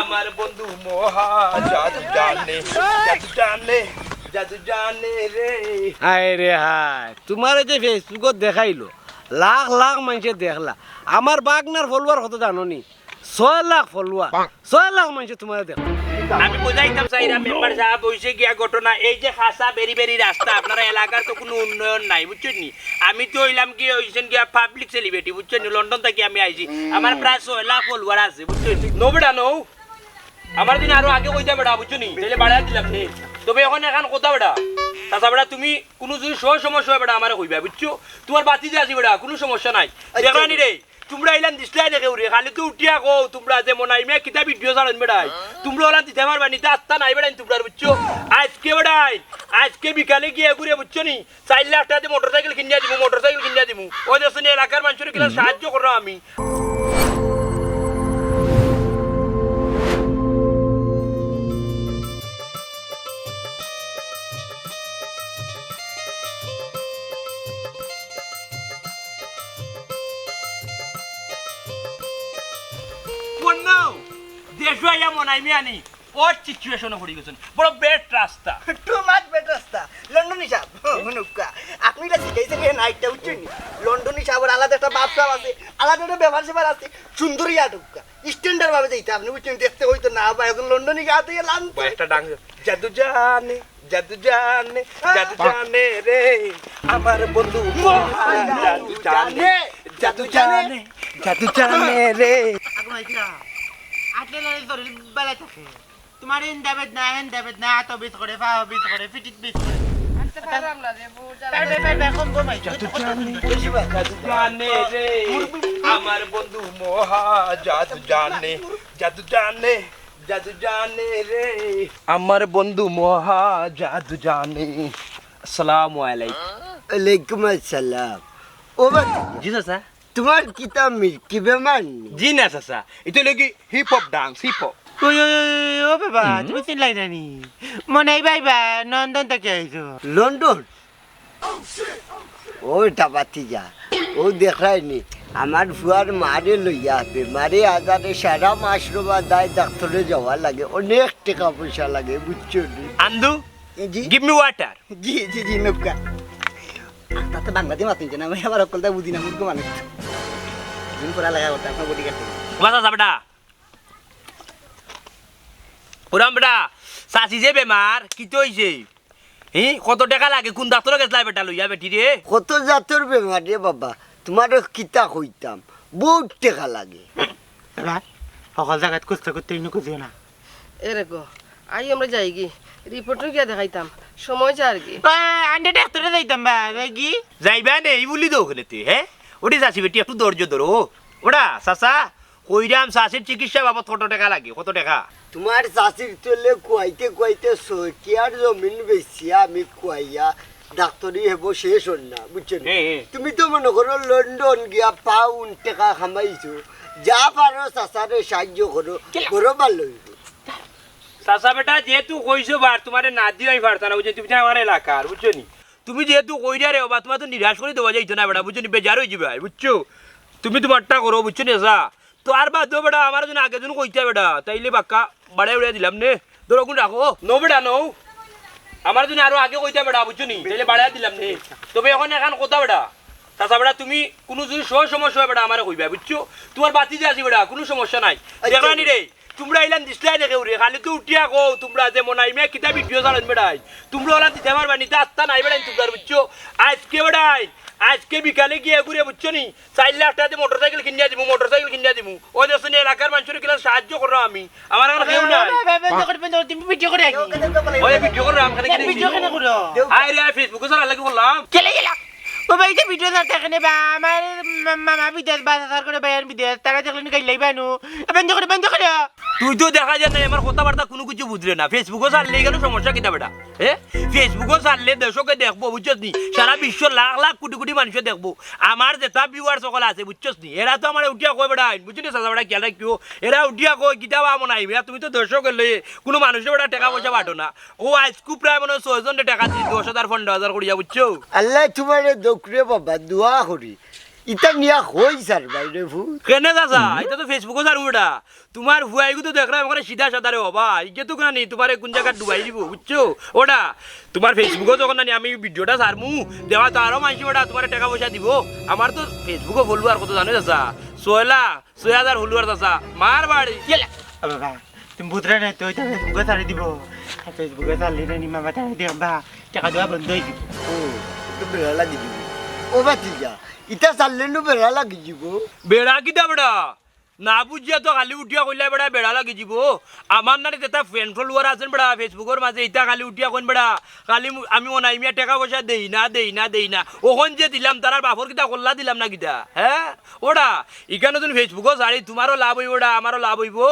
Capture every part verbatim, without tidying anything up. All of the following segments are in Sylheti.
আমার বন্ধু মহা জাদু জানে, জাদু জানে, জাদু জানে রে। হায় রে হায়, তুমারে যে Facebook-ও দেখাইলো, লাখ লাখ মানষে দেখলা। আমার বাগনার follower কত জানো নি? ছয় লাখ follower। ছয় লাখ মানষে তুমারে দেখলা। আমি বুঝাইতাম চাইরাম মেম্বার সাব, অইছে গিয়া ঘটনা, এই যে খাসা বেরি বেরি রাস্তা, আপনারা এলাকার তো কুনু উন্নয়ন নাই, বুঝছইন নি? আমি তো অইলাম কি, অইছেন গিয়া public celebrity, বুঝছইন নি? লন্ডন থাকি আমি আইছি, আমার প্রায় ছয় লাখ follower আছে, বুঝছইন নি? নবীটা নৌ, আমার দিন আরো আগে কইতা বেটা, বুঝছো নি? তাইলে বাড়াই দিলাম নে। তবে এখন এখান কথা বেটা, চাচা বেটা, তুমি কুনু যদি সহ সমস্যা অয় বেটা, আমারে কইবা, বুঝছো? তুমার বাতি যে আছি বেটা, কুনু সমস্যা নাই। আচ্ছা। দেখলানি রে, তুমরা ইলান দিছলায় দেখে উরে, খালি তো উঠিয়া কও, তুমরা যে মনাই মিয়া কিতা video ছাড়ইন বেটাই, তুমরা ওলান দিতা পারবা নি, তা আস্তা নাই বেটাই তুমরার, বুঝছো? আইজকে বেটাই, আইজকে বিকালে গিয়া ঘুরে, বুঝছো নি? চাইর লাখ টেকা দি মোটরসাইকেল কিনিয়া দিমু, মোটরসাইকেল কিনিয়া দিমু। ওই দেখছো নি, এলাকার মানষরে কিলা সাহায্য কররাম আমি। বন্যা, দেশো আইয়া মনাই মিয়া নি। ওর situation-ও পড়ি গেছইন। বড় bad রাস্তা। Too much bad রাস্তা। লন্ডনী সাব, হুনুক্কা। আপনে ইলা শিখাইছইন নি নাইটটা, বুঝছইন নি? লন্ডনী সাবর আলাদা একটা ভাব সাব আছে, আলাদা একটা ব্যবহার স্যাবহার আছে। সুন্দরী আটুক্কা। Standard ভাবে যাইতা আপনে, বুঝছইন নি? দেখতে অইতো না, বা একজন লন্ডনী গাতে লানতে। কয়েকটা ডাং-, জাদু জানে, জাদু জানে, জাদু জানে রে। আমার বন্ধু মহা জাদু জানে, জাদু জানে, জাদু জানে রে। আগো মাইকিরা, আটলে লড়ে শরীর বালা থাকে। তুমার ইন্দা বেদনা, হেন্দা বেদনা, আতো বিষ করে, পাও বিষ করে, পিঠিত বিষ করে। আনতে পারলাম না রে, বুঝ জ্বালা। পারবে, পারবে, কম কম আইছে। জাদু জানে, জাদু জানে রে। আমার বন্ধু মহা জাদু জানে, জাদু জানে, জাদু জানে রে। আমার বন্ধু মহা জাদু জানে। আসসালামু আলাইকুম। ওয়ালাইকুম আসসালাম। ও বাবা। জি চাচা। তুমার কিতা মির্কি বেমার নি? জি না চাচা, ইটা অইলো কি hip hop dance, hip hop। ওই, ওই, ওই, ওই, ও বাবা, হুম? তুমি চিনলায় না নি? মনাই ভাইবা, লন্ডন থাকি আইছো। লন্ডন? ও ইটা বাতিজা, ও দেখরায় নি, আমার ফুয়ার মারে লইয়া বেমারে আজারে সারা মাস রোবা দায় ডাক্তরে যাওয়া লাগে, অনেক টেকা পয়সা লাগে, বুঝছো নি? আন্দু, জি? Give me water। জি, জি, জি, নৌকা। তাতে বাংলাতে মাতুন যে না, আমি আবার অকলতা বুঝি না, মূর্খ মানুষ। দিন পড়া লাগা করতে, আপনার বডি কাটতে। বাসা যাবে না। ওরাম বেটা, চাচি যে বেমার, কিতা অইছে? হি, কত টেকা লাগে? কুন ডাক্তরো গেছলায় বেটা লইয়া বেটিরে? কত জাতর বেমার রে বাবা, তুমারে কিতা কইতাম, বউত টেকা লাগে। এবার হকল জাগাত খুঁজতে খুঁজতে ইনো খুঁজিও না। এরে গো, আই আমরা যাইগি, রিপোর্টও গিয়া দেখাইতাম, সময় যারগি। আ, আন্ডে ডাক্তরে যাইতাম বা, যাইগি। যাইবা নে, ই বুলি দৌ খেলেতে, হে? ওটি চাচি বেটি, একটু ধৈর্য ধরো। ওটা, চাচা, কইরাম চাচির চিকিৎসা বাবদ কত টেকা লাগে? কত টেকা? তুমার চাচির তলে কুয়াইতে কুয়াইতে ছয় কিয়ার জমিন বেচিয়া আমি কুয়াইয়া ডাক্তরি হেবো শেষ অর না, বুঝছো নি? হে, হে। তুমি তো মনো করো লন্ডন গিয়া পাউন্ড টেকা কামাইছো, যা পারো চাচারে সাহায্য করো, বড় ভালা অইবো। চাচা বেটা, যেহেতু কইছো বার, তুমারে না দিয়াই পারতা না, বুঝছো? তুমি তো আমার এলাকার, বুঝছো নি? তুমি যেহেতু কইরা রে বাবা, তুমার তো নিরাশ করি দেওয়া যাইতো না বেটা, বুঝছো নি? বেজার অইযিবায়, বুঝছো? তুমি তুমারটা করো, বুঝছো নি? যা। তো আর বাদ দেও বেটা, আমার জন্য আগে জন্য কইতা বেটা, তাইলে বাক্কা বাড়াই উড়াই দিলাম নে। ধরো, কোন রাখো? নৌ বেটা, নৌ। আমার জন্য আরো আগে কইতা বেটা, বুঝছো নি? তাইলে বাড়াই দিলাম নে। তবে এখন এখান কথা বেটা, চাচা বেটা, তুমি কুনু যদি সহ সমস্যা অয় বেটা, আমারে কইবা, বুঝছো? তুমার বাতি যে আছি বেটা, কুনু সমস্যা নাই। আচ্ছা। দেখলানি রে, তুমরা ইলান দিছলায় দেখে উরে, খালি তো উঠিয়া কও, তুমরা যে মনাই মিয়া কিতা ভিডিও চালান বেটাই, তুমরা ওলা দিতা পারবা নি, তা আস্তা নাই বেটাই তুমরার, বুঝছো? আইজকে বেটাই, আইজকে বিকালে গিয়া ঘুরে, বুঝছো নি? চাইর লাখ টেকা দি মোটরসাইকেল কিনিয়া দিমু, মোটরসাইকেল কিনিয়া দিমু। ওই দেখছো নি, এলাকার মানষরে কিলা সাহায্য কররাম আমি। আমার অখন কেউ নাই। ভাই, ভাই, বন্ধ করো, বন্ধ করো, তুমি ভিডিও করো আগে। ওই ভিডিও কররাম, খালি কিতা ভিডিও কেন করো? আরে, আরে, Facebook-ও ছাড়া লাগি করলাম। চলে গেলা। ও ভাই, এই যে ভিডিও না দেখে নেবা, আমার মা-, মামা বিদেশ, বাজার করে ভাই, আমি বিদেশ, তারা দেখলে নি গাইলাই বানু। বন্ধ করো, বন্ধ করো। তুই তো দেখা যায় না, আমার কথাবার্তা কুনু কিছু বুঝরে না। Facebook-ও ছাড়লে কেন সমস্যা কিতা বেটা? এ? Facebook-ও ছাড়লে দেশকে দেখবো, বুঝছস নি? সারা বিশ্ব লাখ লাখ কুটি কুটি মানষে দেখবো। আমার যেতা viewer সকল আছে, বুঝছস নি? এরা তো আমারে উঠিয়া কয় বেটা, বুঝছস নি? চাচা বেটা খেয়াল রাখিও। এরা উঠিয়া কয়, "কিতা বা মনাই মিয়া, তুমি তো দেশকে লইয়া কুনু মানষে বেটা টেকা পয়সা বাটো না।" ও আইজকু প্রায় মনে অয় ছয়জনরে টেকা দিছি, দশ হাজার, পনরো হাজার করিয়া, বুঝছো? আল্লায় তুমারে দৌকরে বাবা, দোয়া করি। ইতা নিয়া কই ছাড়বায় রে ফুত? কেনে চাচা, ইতা তো Facebook-ও ছাড়মু বেটা। তুমার ফুয়াইগু তো দেখরাম একেবারে সিধা সাদা রে বাবা। ইগে তো কুনানি তুমারে কুন জাগাত ডুবাই দিবো, বুঝছো? ওটা, তুমার Facebook-ও যখন নানি আমি video-টা ছাড়মু, দেওয়া তো আরো মানষে বেটা তুমারে টেকা পয়সা দিবো। আমার তো Facebook-ও follower কত জানো চাচা? ছয় লাখ, ছয় হাজার follower চাচা। মার বাড়ি। কিয়ালা? ও বাবা, তুমি বুঝরায় না তো, ইতা Facebook-ও ছাড়ি দিবো। আর Facebook-ও ছাড়লে নানি মামা তারে দেখবা, টেকা দেওয়া বন্ধ অই দিবো। ও, তো বেড়া লাগি দিবো। ও ভাতিজা, ইতা ছাড়লে নু বেড়া লাগি দিবো। বেড়া কিতা বেটা? না বুঝিয়া তো খালি উঠিয়া কইলা বেটা বেড়া লাগি দিবো। আমার নানি যেতা fan follower আছইন বেটা Facebook-র মাঝে, ইতা খালি উঠিয়া কইন বেটা, খালি মু-, আমি অনাই মিয়া টেকা পয়সা দেই না, দেই না, দেই না। অখন যে দিলাম, তারার বাপর কিতা কল্লা দিলাম না কিতা? হে? ওটা, ইখান যুদি Facebook-ও ছাড়ি, তুমারও লাভ অইবো ওটা, আমারও লাভ অইবো।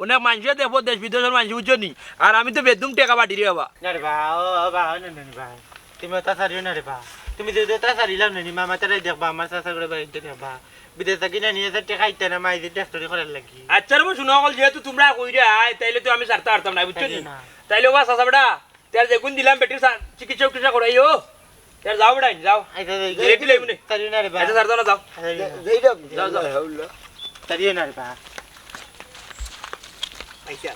অনেক মানষে দেখবো, দেশ বিদেশর মানষে, বুঝছো নি? আর আমি তো বেদুম টেকা পাঠি রে বাবা। না রে বা, ও, ও বা, না, না, না বা। তুমি ওটা ছাড়িও না রে বা। তুমি যদি ওটা ছাড়িলাও না নি, মামা তারাই দেখবা, আমার চাচা করে বাড়িতে দেখবা। বিদেশ থাকি নানি এসে টেকা আইতে না, মাই যে টেস্টরি করার লাগি। আচ্ছা রে বা, হুনো অকল, যেহেতু তুমরা কইরায়, তাইলে তো আমি ছাড়তাম পারতাম না, বুঝছো নি? ছাড়িও না। তাইলে ও বা চাচা বেটা, তেল যেগুন দিলাম বেটির সা-, চিকিৎসা উকিৎসা করাইও। তেল যাও বেটা, যাও। আচ্ছা, যাই, যাই। রেডি লইবো নে। তাড়িও না রে বা। আচ্ছা, স্যার, যাও না, যাও। আচ্ছা, যাই না। যাই যাও। যাও, যাও। তাড়িও না রে বা। আচ্ছা,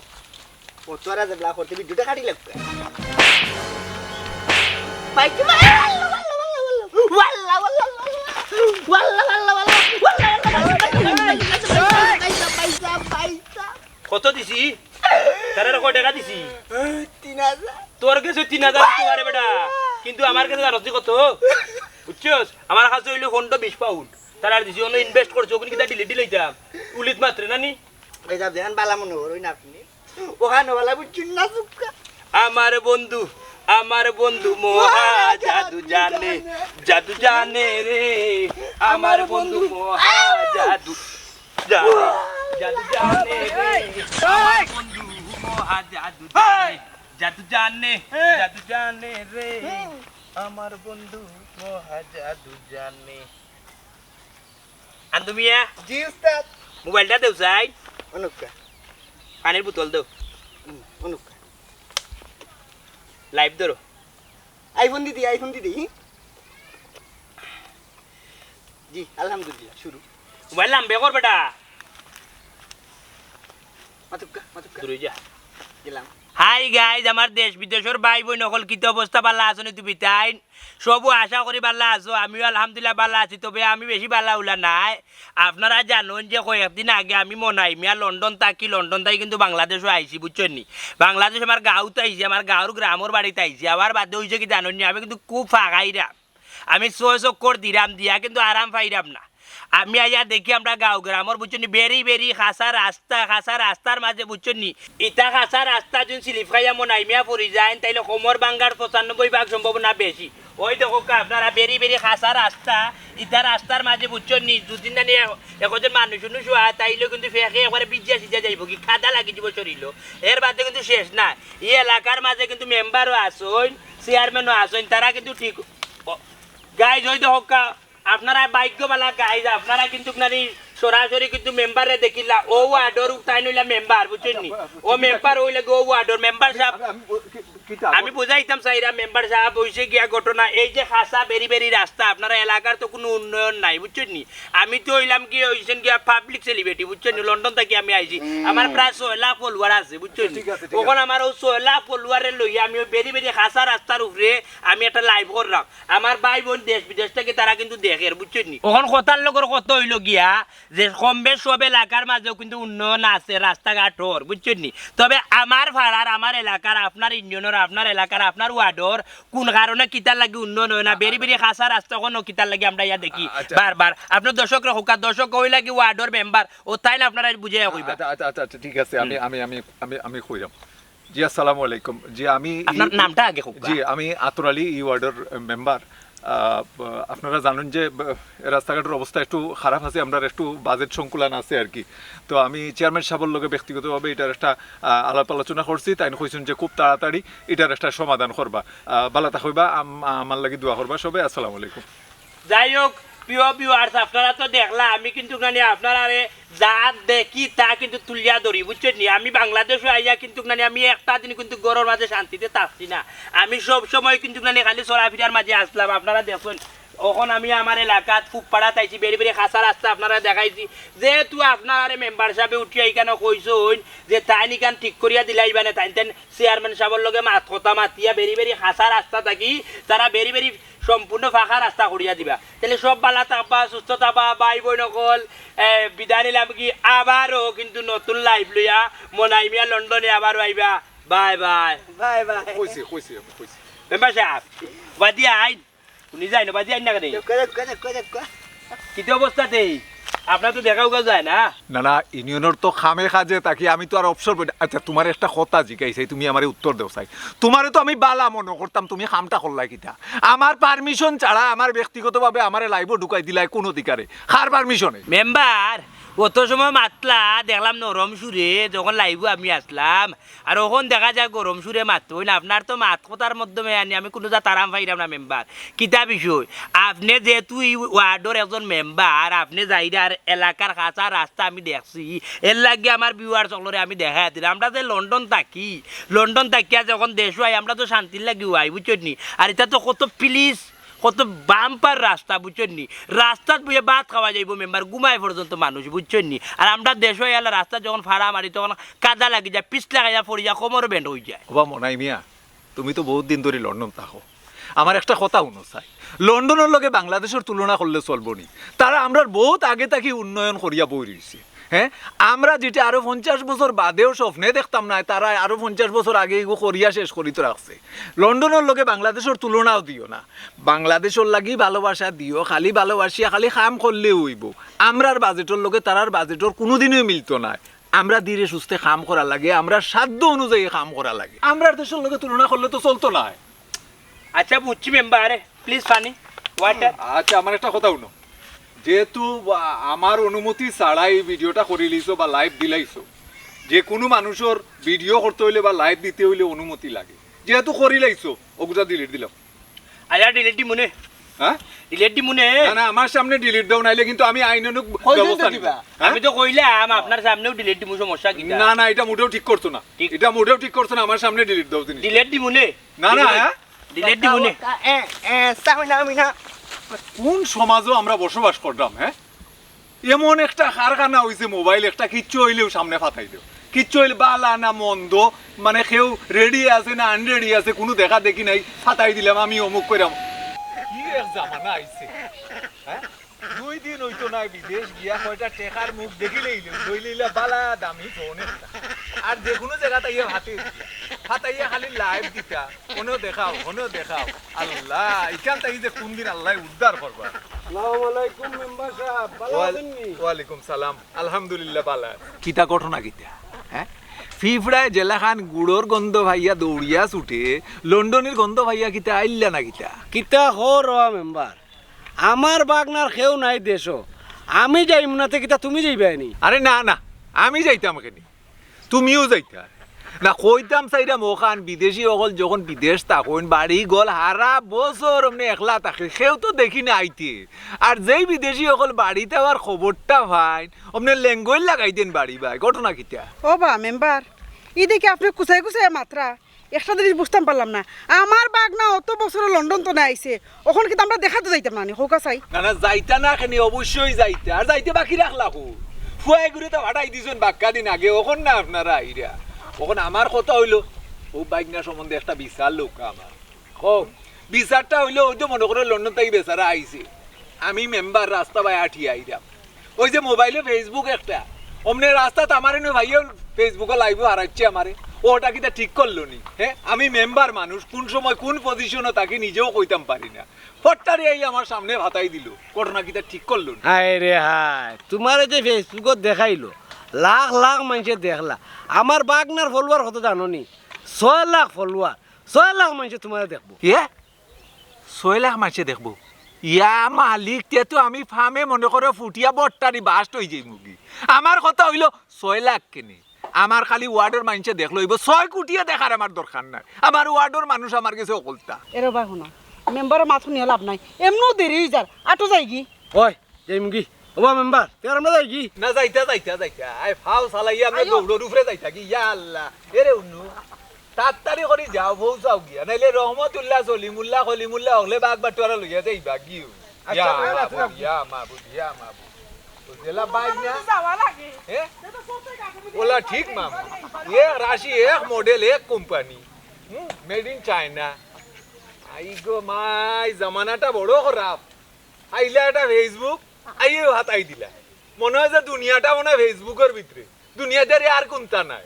ও তোরা যে ব্লা করতে বি দুটো কাটি লাগবে। ভাই, কি ভাই? ওয়াল্লা, ওয়াল্লা, ওয়াল্লা। ওয়াল্লা, ওয়াল্লা, ওয়াল্লা। ওয়াল্লা, ওয়াল্লা, ওয়াল্লা। পয়সা, পয়সা, পয়সা। কত দিছি? তারারে কয় টেকা দিছি? তিন হাজার। তোর গেছে তিন হাজার দিতে পারে বেটা, কিন্তু আমার গেছে জানোস নি কত? বুঝছস? আমার কাছে অইলো পনেরো বিশ পাউন্ড। তারারে দিছি, অনো invest করছি, অগুন কিতা ঢিলে ঢিলে ইতাম। উলিত মাত্রে না নি? এই যা দেখেন, বালা মনে করইন আপনি। ওখানে বালা বুঝছইন না, চুপকা। আমার বন্ধু, আমার বন্ধু মহা জাদু জানে, জাদু জানে রে। আমার বন্ধু মহা জাদু জানে, জাদু জানে রে। আমার বন্ধু মহা জাদু জানে, জাদু জানে, জাদু জানে রে। আমার বন্ধু মহা জাদু জানে। আন্দু মিয়া। জি উস্তাদ। মোবাইলটা দেও চাই। অনুকা। পানির বোতল দেও। হুম, অনুকা। লাইভ ধরো। আইফোন দিদি, আইফোন দিদি। জি, আলহামদুলিল্লাহ, শুরু। মোবাইল লাম্বে কর বেটা। মাতুক্কা, মাতুক্কা। দূরে যা। গেলাম। হাই গাইজ, আমার দেশ বিদেশর ভাই বইন অকল, কিতা অবস্থা, বালা আছো নি তুমি তাইন? সবু আশা করি বালা আছো, আমিও আলহামদুলিল্লাহ বালা আছি। তবে আমি বেশি বালা উলা নাই। আপনারা জানইন যে কয়েকদিন আগে আমি মনাই মিয়া লন্ডন থাকি, লন্ডন থাকি কিন্তু বাংলাদেশো আইছি, বুঝছইন নি? বাংলাদেশ আমার গাঁওত আইছি, আমার গাঁওর গ্রামর বাড়িত আইছি। আবার বাদে অইছে কি জানইন নি, আমি কিন্তু খুব ফাগাইরা। আমি ছয় চক্কর দিরাম, দিয়া কিন্তু আরাম পাইরাম না। আমি আইয়া দেখি আমরা গাঁও গ্রামর, বুঝছইন নি, বেরি বেরি খাসা রাস্তা, খাসা রাস্তার মাঝে, বুঝছইন নি, ইতা খাসা রাস্তা যুদি স্লিপ খাইয়া মনাই মিয়া পড়ি যাইন, তাইলে কোমর ভাঙ্গার পঁচানব্বই ভাগ সম্ভাবনা বেশি। ওই দেখউক্কা আপনারা, বেরি বেরি খাসা রাস্তা, ইতা রাস্তার মাঝে, বুঝছইন নি, দুদিন জানি এ-, একজন মানুষ উনুষ হয়, তাইলেও কিন্তু ফেকে একবারে ভিজিয়া সিজিয়া যাইবো, কি কাদা লাগি যিবো শরীলো। এর বাদে কিন্তু শেষ না, ই এলাকার মাঝে কিন্তু মেম্বারও আছইন, চেয়ারম্যানও আছইন, তারা কিন্তু ঠিক। ও, গাইজ, ওই দেখউক্কা, আপনারা ভাগ্য বালা গাইজ, আপনারা কিন্তু নানি সরাসরি কিন্তু মেম্বাররে দেখিলা, ও ওয়ার্ডর তাইন অইলা মেম্বার, বুঝছইন নি? ও মেম্বার অইলা গো ওয়ার্ডর মেম্বার সাব। আমি, আমি, ও, কি, কিতা? আমি বুঝাইতাম চাইরা মেম্বার সাব, অইছে গিয়া ঘটনা, এই যে খাসা বেরি বেরি রাস্তা, আপনারা এলাকার তো কুনু উন্নয়ন নাই, বুঝছইন নি? আমি তো অইলাম কি, অইছেন গিয়া পাবলিক সেলিব্রিটি, বুঝছইন নি? লন্ডন থাকি আমি আইছি, হুম। আমার প্রায় ছয় লাখ ফলোয়ার আছে, বুঝছইন নি? ঠিক আছে, ঠিক আছে। অখন আমার অউ ছয় লাখ ফলোয়াররে লইয়া আমি অউ বেরি বেরি খাসা রাস্তার উপরে আমি একটা লাইভ করলাম। আমার ভাই বইন দেশ বিদেশ থাকি তারা কিন্তু দেখের, বুঝছইন নি? অখন কথার লগর কথা অইলো গিয়া যে কম বেশ সব এলাকার মাঝেও কিন্তু উন্নয়ন আছে, রাস্তাঘাট অর, বুঝছইন নি? তবে আমার পাড়ার, আমার এলাকার, আপনার ইউনিয়নর, আপনার এলাকার, আপনার ওয়ার্ডর কুন কারণে কিতার লাগি উন্নয়ন অয় না, বেরি বেরি খাসা রাস্তা অখনো কিতার লাগি আমরা ইয়া দেখি আচ্ছা। বারবার। আপনার দর্শকরে কউক্কা, দর্শক অউ লাগি ওয়ার্ডর মেম্বার, ও তাইন আপনারা বুঝাইয়া কইবা। আচ্ছা, আচ্ছা, আচ্ছা, আচ্ছা, ঠিক আছে, আমি, হুম। আমি, আমি, আমি, আমি কইরাম। জি, আসসালামু আলাইকুম। জি, আমি আপনার ই-, নামটা আগে কউক্কা। জি, আমি আতর আলী, ই ওয়ার্ডর মেম্বার। আহ, ব-, আপনারা জানইন যে, ব-, রাস্তাঘাটর অবস্থা একটু খারাপ আছে, আমরার একটু বাজেট সংকুলান আছে আর কি। তো আমি চেয়ারম্যান সাবর লগে ব্যক্তিগতভাবে ইটার একটা, আহ, আলাপ আলোচনা করছি, তাইন কইছইন যে খুব তাড়াতাড়ি ইটার একটা সমাধান করবা। আহ, বালা থাকইবা, আম-, আমার লাগি দোয়া করবা সবে। আসসালামু আলাইকুম। যাই হোক, প্রিয় ভিউয়ার্স, আপনারা তো দেখলা, আমি কিন্তু নানি আপনারারে যা দেখি তা কিন্তু তুলিয়া ধরি, বুঝছইন নি? আমি বাংলাদেশো আইয়া কিন্তু নানি আমি একটা দিন কিন্তু ঘরর মাঝে শান্তিতে থাকছি না। আমি সব সময় কিন্তু নানি খালি চলাফিরার মাঝে আছলাম। আপনারা দেখছইন, অখন আমি আমার এলাকাত ফুটপাড়াত আইছি, বেরি বেরি খাসা রাস্তা আপনারারে দেখাইছি। যেহেতু আপনারারে মেম্বার সাবে উঠিয়া ইখানো কইছইন যে তাইন ইখান ঠিক করিয়া দিলাইবা নে, তাইন তাইন চেয়ারম্যান সাবর লগে মাত কথা মাতিয়া বেরি বেরি খাসা রাস্তা থাকি তারা বেরি বেরি সম্পূর্ণ ফাঁকা রাস্তা করিয়া দিবা। তাইলে সব বালা থাকবা, সুস্থ থাকবা, ভাই বইন অকল, এ, বিদায় নিলাম কি আবারও কিন্তু নতুন লাইভ লইয়া মনাই মিয়া লন্ডনে আবারও আইবা। Bye bye. Bye bye. কইছি, কইছি, আমি কইছি। মেম্বার সাব, বাদি আইন। উনি যাইন, বাদি আইন না কেনে? দেখো, দেখো, দেখো, দেখো। কিতা অবস্থা দেই? আপনার তো দেখা উগা যায় না। না, না, ইউনিয়নর তো কামে কাজে থাকি, আমি তো আর অবসর পাই না। আচ্ছা, তুমার একটা কথা জিকাইছি, তুমি আমারে উত্তর দেও চাই। তুমারে তো আমি বালা মনো করতাম, তুমি কামটা করলায় কিতা? আমার পারমিশন ছাড়া আমার ব্যক্তিগতভাবে আমারে লাইভো ঢুকাই দিলায় কোন অধিকারে? কার পারমিশনে? মেম্বার, অত সময় মাতলা দেখলাম নরম সুরে, যখন লাইভো আমি আসলাম, আর অখন দেখা যায় গরম সুরে মাতইন। আপনার তো মাত কথার মাধ্যমে আনি আমি কুনু জাত আরাম পাইরাম না মেম্বার। কিতা বিষয়? আপনে যেহেতু ই ওয়ার্ডর একজন মেম্বার, আপনে যাইরা আর এলাকার কাঁচা রাস্তা আমি দেখছি, এর লাগি আমার ভিউয়ার্স অকলরে আমি দেখাই দিলাম। আমরা যে লন্ডন থাকি, লন্ডন থাকিয়া যখন দেশো আই, আমরা তো শান্তির লাগি আই, বুঝছইন নি? আর ইটা তো কত পিচ, কত বাম্পার রাস্তা, বুঝছইন নি? রাস্তাত বইয়া ভাত খাওয়া যাইবো মেম্বার, ঘুমায় পর্যন্ত মানুষ, বুঝছইন নি? আর আমরা দেশো আইয়া রাস্তাত যখন ফাড়া মারি, তখন কাদা লাগি যায়, পিছলা খাইয়া পড়িয়া কোমর বেন্ড অইযায়। ওবা মনাই মিয়া, তুমি তো বউত দিন ধরি লন্ডন থাকো, আমার একটা কথা হুনো চাই, লন্ডনর লগে বাংলাদেশর তুলনা করলে চলবো নি? তারা আমরার বউত আগে থাকি উন্নয়ন করিয়া বই রইছে। হ্যাঁ, আমরা যেটা আরো পঞ্চাশ বছর বাদেও স্বপ্নে দেখতাম না, তারা আরো পঞ্চাশ বছর আগে এগু করিয়া শেষ করি তো রাখছে। লন্ডনর লগে বাংলাদেশর তুলনাও দিও না। বাংলাদেশর লাগি ভালোবাসা দিও, খালি ভালোবাসিয়া খালি কাম করলেউ অইবো। আমরার বাজেটর লগে তারার বাজেটর কুনুদিনউ মিলতো নায়। আমরা ধীরে সুস্থে কাম করা লাগে, আমরার সাধ্য অনুযায়ী কাম করা লাগে। আমরার দেশর লগে তুলনা করলে তো চলতো নায়। আচ্ছা, বুঝছি মেম্বার, প্লিজ পানি, ওয়াটার। আচ্ছা, আমার একটা কথা হুনো, যেহেতু, আ, আমার অনুমতি ছাড়া এই ভিডিওটা করিলিছো বা লাইভ দিলাইছো, যে কুনু মানুষর ভিডিও করতে অইলে বা লাইভ দিতে অইলে অনুমতি লাগে, যেহেতু করিলাইছো, অগুটা ডিলিট দিলাও। আয়া ডিলিট দিমু নে। হ্যাঁ? ডিলিট দিমু নে। না, না, আমার সামনে ডিলিট দাও, নাইলে কিন্তু আমি আইনানুগ ব্যবস্থা নিমু। হ্যাঁ? আমি তো কইলাম আপনার সামনেউ ডিলিট দিমু, সমস্যা কিতা? না, না, ইটা মোটেও ঠিক করছো না। ঠিক। ইটা মোটেও ঠিক করছো না, আমার সামনে ডিলিট দাও জিনিস। ডিলিট দিমু নে। না, না, হ্যাঁ? ডিলিট দিমু নে। এ, এ, সামিনা, মিনা। কোন সমাজো আমরা বসবাস কররাম, হ্যাঁ? এমন একটা কারখানা অইছে মোবাইল, একটা কিচ্ছু অইলেউ সামনে ফাতাই দেও। কিচ্ছু অইলে বালা না মন্দ, মানে কেউ রেডি আছে না আনরেডি আছে, কুনু দেখা দেখি নাই, ফাতাই দিলাম আমি অমুক কইরাম। কি এক জামানা আইছে, হ্যাঁ? দুই দিন অইতো নায় বিদেশ গিয়া কয়টা টেকার মুখ দেখিলেই লইলিলা বালা দামি ফোন একটা। আর যে কুনু জাগাত আইয়া ফাতাই দিতা, ফাতাইয়া খালি লাইভ দিতা, অনো দেখাও, অনো দেখাও। আল্লাহ, ইখান থাকি যে কুন দিন আল্লায় উদ্ধার করবা। আসসালামু আলাইকুম মেম্বার সাব, ভালা আছইন নি? ওয়ালাইকুম সালাম, আলহামদুলিল্লাহ ভালা। কিতা ঘটনা কিতা? হ্যাঁ? ফিফড়ায় যেলাখান গুড়র গন্ধ পাইয়া দৌড়িয়া ছুটে, লন্ডনীর গন্ধ পাইয়া কিতা আইল্লা না কিতা? কিতা কও রে মেম্বার, আমার বাগনার কেউ নাই দেশো, আমি যাইমু না তে কিতা তুমি যাইবায় নি? আরে না, না, আমি যাইতাম কেনে? তুমিও যাইতায় না। কইতাম চাইরাম অখান বিদেশি অকল যখন বিদেশ থাকইন, বাড়ি ঘর হারা বছর অমনে একলা থাকে, কেউ তো দেখি না আইতে। আর যেই বিদেশি অকল বাড়িত আওয়ার খবরটা পাইন, অমনে লেঙ্গইল লাগাই দেইন বাড়ি বায়। ঘটনা কিতা? ও বা মেম্বার, ইদিকে আপনে কুচাই কুচাই মাতরা, একটা জিনিস বুঝতাম পারলাম না। আমার বাগনা অত বছরে লন্ডন তনে আইছে, অখন কিতা আমরা দেখাত যাইতাম না নি? কউক্কা চাই। না, না, যাইতা না কেনে, অবশ্যই যাইতা। আর যাইতে বাকি রাখলা কই? ফুয়ায় ঘুরে তো ফাটাই দিছইন বাক্কা দিন আগে, অখন না আপনারা আইরা। অখন আমার কথা অইলো, অউ বাইগনা সম্বন্ধে একটা বিচার লউক্কা আমার। কও। বিচারটা অইলো, অউ তো মনো করো লন্ডন থাকি বেচারা আইছে, আমি মেম্বার রাস্তা বায় আটিয়া আইরাম। অউ যে মোবাইলো Facebook একটা, অমনে রাস্তাত আমারে নু ভাইয়ে Facebook-ও লাইভো হারাইছে আমারে। অটা কিতা ঠিক করলো নি? হ্যাঁ, আমি মেম্বার মানুষ, কুন সময় কুন পজিশনো থাকি নিজেও কইতাম পারি না। ফট্টারি আইয়া আমার সামনে ফাতাই দিলো, ঘটনা কিতা ঠিক করলো নি? হায় রে হায়, তুমারে যে Facebook-ও দেখাইলো, লাখ লাখ মাইনষে দেখলা। আমার বাগনার ফলোয়ার কত জানো নি? ছয় লাখ ফলোয়ার, ছয় লাখ মাইনষে তুমারে দেখবো। ইয়ে? ছয় লাখ মাইনষে দেখবো। ইয়া মালিক, তে তো আমি ফামে মনো করো ফুটিয়া বট্টারি বাস্ট অইযাইমুগি। আমার কথা অইলো ছয় লাখ কেনে? আমার খালি ওয়ার্ডর মাইনষে দেখলো অইবো, ছয় কুটিয়ে দেখার আমার দরকার নাই। আমার ওয়ার্ডর মানুষ আমার গেছে অকলতা। এরে বা হুনো, মেম্বারর মাত হুনিয়া লাভ নাই, এমনেউ দেরি অইযার, আটো যাইগি। ওই, যাইমুগি। ওবা মেম্বার, তে আর আমরা যাইগি? না, যাইতা, যাইতা, যাইতা। আয়, ফাও চালাইয়া আমরা আইও। দৌড়র উপরে যাইতাগি। ইয়া আল্লাহ। এরে উন্নু, তাড়াতাড়ি করি যাও, বউ চাও গিয়া। নাইলে রহমতুল্লাহ, সলিমুল্লাহ, কলিমুল্লাহ অকলে বাগ বাটুয়ারা লইয়া যাইবা গিও। ইয়া মাবুদ, ইয়া মাবুদ, ইয়া মাবুদ। ও জেলা বাইক না? যাওয়া লাগে। হ্যাঁ? ওলা ঠিক মামা। এক রাশি, এক মডেল, এক কোম্পানি। হুম, made in China। আই গো মাই, জামানাটা বড় খারাপ। আইলা একটা Facebook, আইয়েও হাতাই দিলা। মনে হয় যে দুনিয়াটা মনে হয় Facebook-র ভিতরে। দুনিয়াদারি আর কোনটা নাই।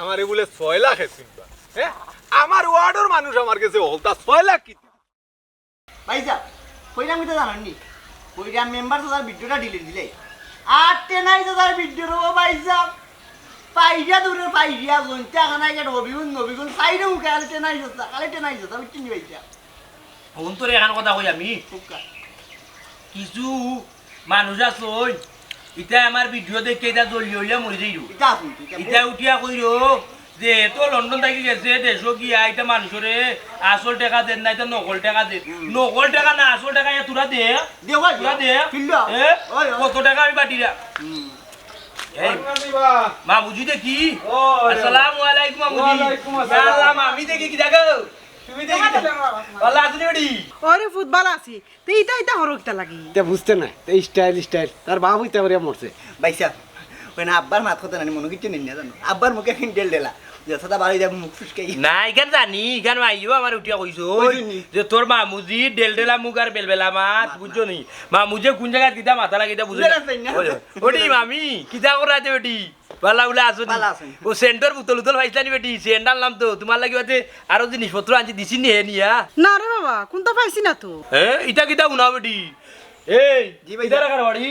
আমারে বলে ছয় লাখ এসিম্বা। হ্যাঁ? আমার ওয়ার্ডর মানুষ আমার গেছে হলতা ছয় লাখ কিতা? ভাইসাব, কইরাম কিতা জানইন নি? কইরাম মেম্বার চাচার ভিডিওটা delete দিলে। আর টেনাই চাচার ভিডিও রে ও ভাইসাব। পাইরিয়া দূরে পাইরিয়া, জৈন্তা খানা গেট হবিগুন নবীগুন, সাইডে মুখে খালি টেনাই চাচা, খালি টেনাই চাচা, বুঝছইন নি ভাইসাব? অন্তরে এখান কথা কই আমি। কুক্কা। কিছু মানুষ আছইন, ইতা আমার ভিডিও দেখে ইতা জ্বলি হইয়া মরি যাইরো। ইতা আছইন, ইতা ইতা উঠিয়া কইরো যে এত লন্ডন থাকি গেছে, দেশো গিয়া ইতা মানুষরে আসল টেকা দেন না, ইতা নকল টেকা দেন। হুম। নকল টেকা না, আসল টেকা ইয়া তোরা দে। দে ভাই, তোরা দে। ফিল্ড। এ? ওই, ওই। কত টেকা আমি বাটিরা? হুম। এই, মামুজি দেখি। ও, আরে। আসসালামু আলাইকুম, মামুজি। ওয়ালাইকুম আসসালাম। ইয়া আল্লাহ, মামি দেখি কি জাগো? তুমি দেখি। ভালা আছো নি বেটি? ওরে ফুত, ভালা আছি। তে ইতা, ইতা হরো কিতা লাগি? তে বুঝতে না, তে style, style। তার বাপ ইতা করিয়া মরছে। ভাইসাব, ওই না আব্বার মাত কথা নানি, মনো কিচ্ছু নেই না জানো? আব্বার মুখে এখন ডেল ডেলা। যথাটা বাড়ি যাবো মুখ ফুসকাই। না, ইখান জানি, ইখান মাইও আমার উঠিয়া কইছো। কইছো নি? যে তোর মামুজি ডেল ডেলা মুখ আর বেলবেলা মাত, মাত বুঝছো না। নি? মামুজে কোন জাগাত কিতা মাথা লাগে ইতা বুঝো না। বেলা চাই না। ওই, ওই। ওটি মামি, কিতা করা আছে বেটি? ভালা উলা আছো নি? ভালা আছি। ও সেন্টর বোতল উতল পাইছলা নি বেটি? সেন্ট আনলাম তো, তোমার লাগি বাদে আরো জিনিসপত্র আনছি, দিছি নি হে নিয়া? না রে বাবা, কোনটা পাইছি না তো। হ্যাঁ, ইটা কিতা হুনা বেটি? এই, জি ভাই। ইটা রাখার বাড়ি?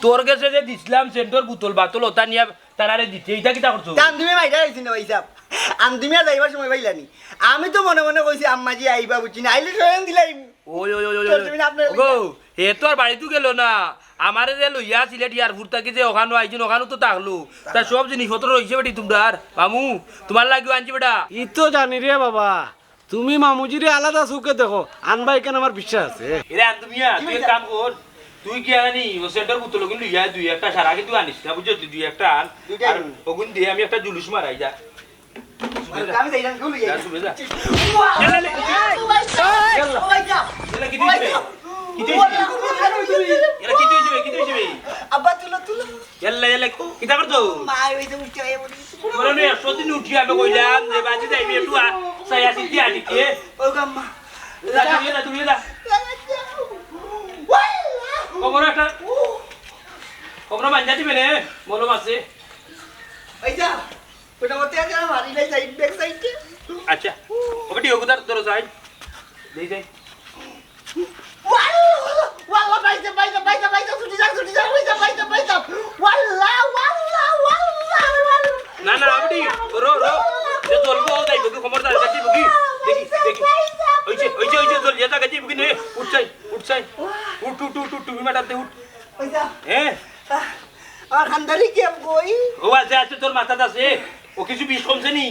তোর গেছে যে দিছলাম সেন্টর বোতল বাতল ওটা নিয়া তারারে দিতে, ইটা কিতা করছো? তা আন্দুমি মাইরা আইছি না ভাইসাব। আন্দুমি আর যাইবার সময় পাইলানি। আমি তো মনে মনে কইছি আম্মাজি আইবা বুঝছি না, আইলে স্বয়ং দিলাই। ওই, ওই, ওই, ওই, ওই। চল, তুমি না আপনার ওগো, হে তো আর বাড়িত গেল না। আমারে যে লইয়া সিলেট এয়ারপোর্ট থাকি যে ওখানো আইছইন, ওখানো তো থাকলো। তা সব জিনিসপত্র রইছে বেটি তোমরার। মামু, তোমার লাগিও আনছি বেটা। ই তো জানি রে বাবা, তুমি মামুজিরে আলাদা চোখে দেখো, আনবা ইখান আমার বিশ্বাস আছে। এরে আন্দুমিয়া, তুই এক কাম কর, তুই গিয়া আনি, ও সেন্টর বোতল ওগুন লইয়া দুই একটা সারা কিন্তু আনিস না, বুঝছো? তুই দুই একটা আন, দুইটা আর আন। ওগুন দিয়ে আমি একটা জুলুস মারাই যা। আমি যাই না, গুলি যাই। যা, শুভে যা। ওয়া! ইয়াল্লা, লে। ও ভাই সাহেব! ইয়াল্লা। ও ভাই সাহেব! ইয়াল্লা, কিতা অইছে? কিতা অইছে? ইয়াল্লা, কিতা অইছে বে? কিতা অইছে বে? আব্বা, তুলো, তুলো। ইয়াল্লা, ইয়াল্লা, কিতা করছো? মা, ওই যে উঠে আইয়া বলি। তোরে আমি একশো দিন উঠি আমি কইলাম যে বাজি যাইবি একটু আ-, চাইয়া চিন্তি আটিকে। ও গাম্মা। যা, তুলিয়া যা, তুলিয়া যা। কবর একটা, কবর মাঞ্জা দিবে নে, মলম আছে। এই যা। ওটা মতে আছে, আমার ইলাই সাইড, ব্যাক সাইডে। আচ্ছা। ওটা ওগুদার ধরো সাইড। দেই যাই। ওয়াল্লাহ, ওয়াল্লাহ, বাইসা, বাইসা, বাইসা, বাইসা, ছুটি যাও, ছুটি যাও, বাইসা, বাইসা, বাইসা। ওয়াল্লাহ, ওয়াল্লাহ, ওয়াল্লাহ, ওয়াল্লাহ। না, না, আপনি, রো, রো। যে চলবো, ও যাইবো কি, খবরদার, যাইবো কি? দেখি, দেখি। ওই যে, ওই যে, ওই যে, চল, যা, যা, যাইবো কি নে? উঠ চাই, উঠ চাই। উঠ, উঠ, উঠ, উঠ, তুমি ম্যাডাম, উঠ। ওই যা। হ্যাঁ? আহ, আর খান্দারি কি আমি কই? ও আছে, আছে, তোর মাথাত আছে। ও কিছু বিষ কমছে নি?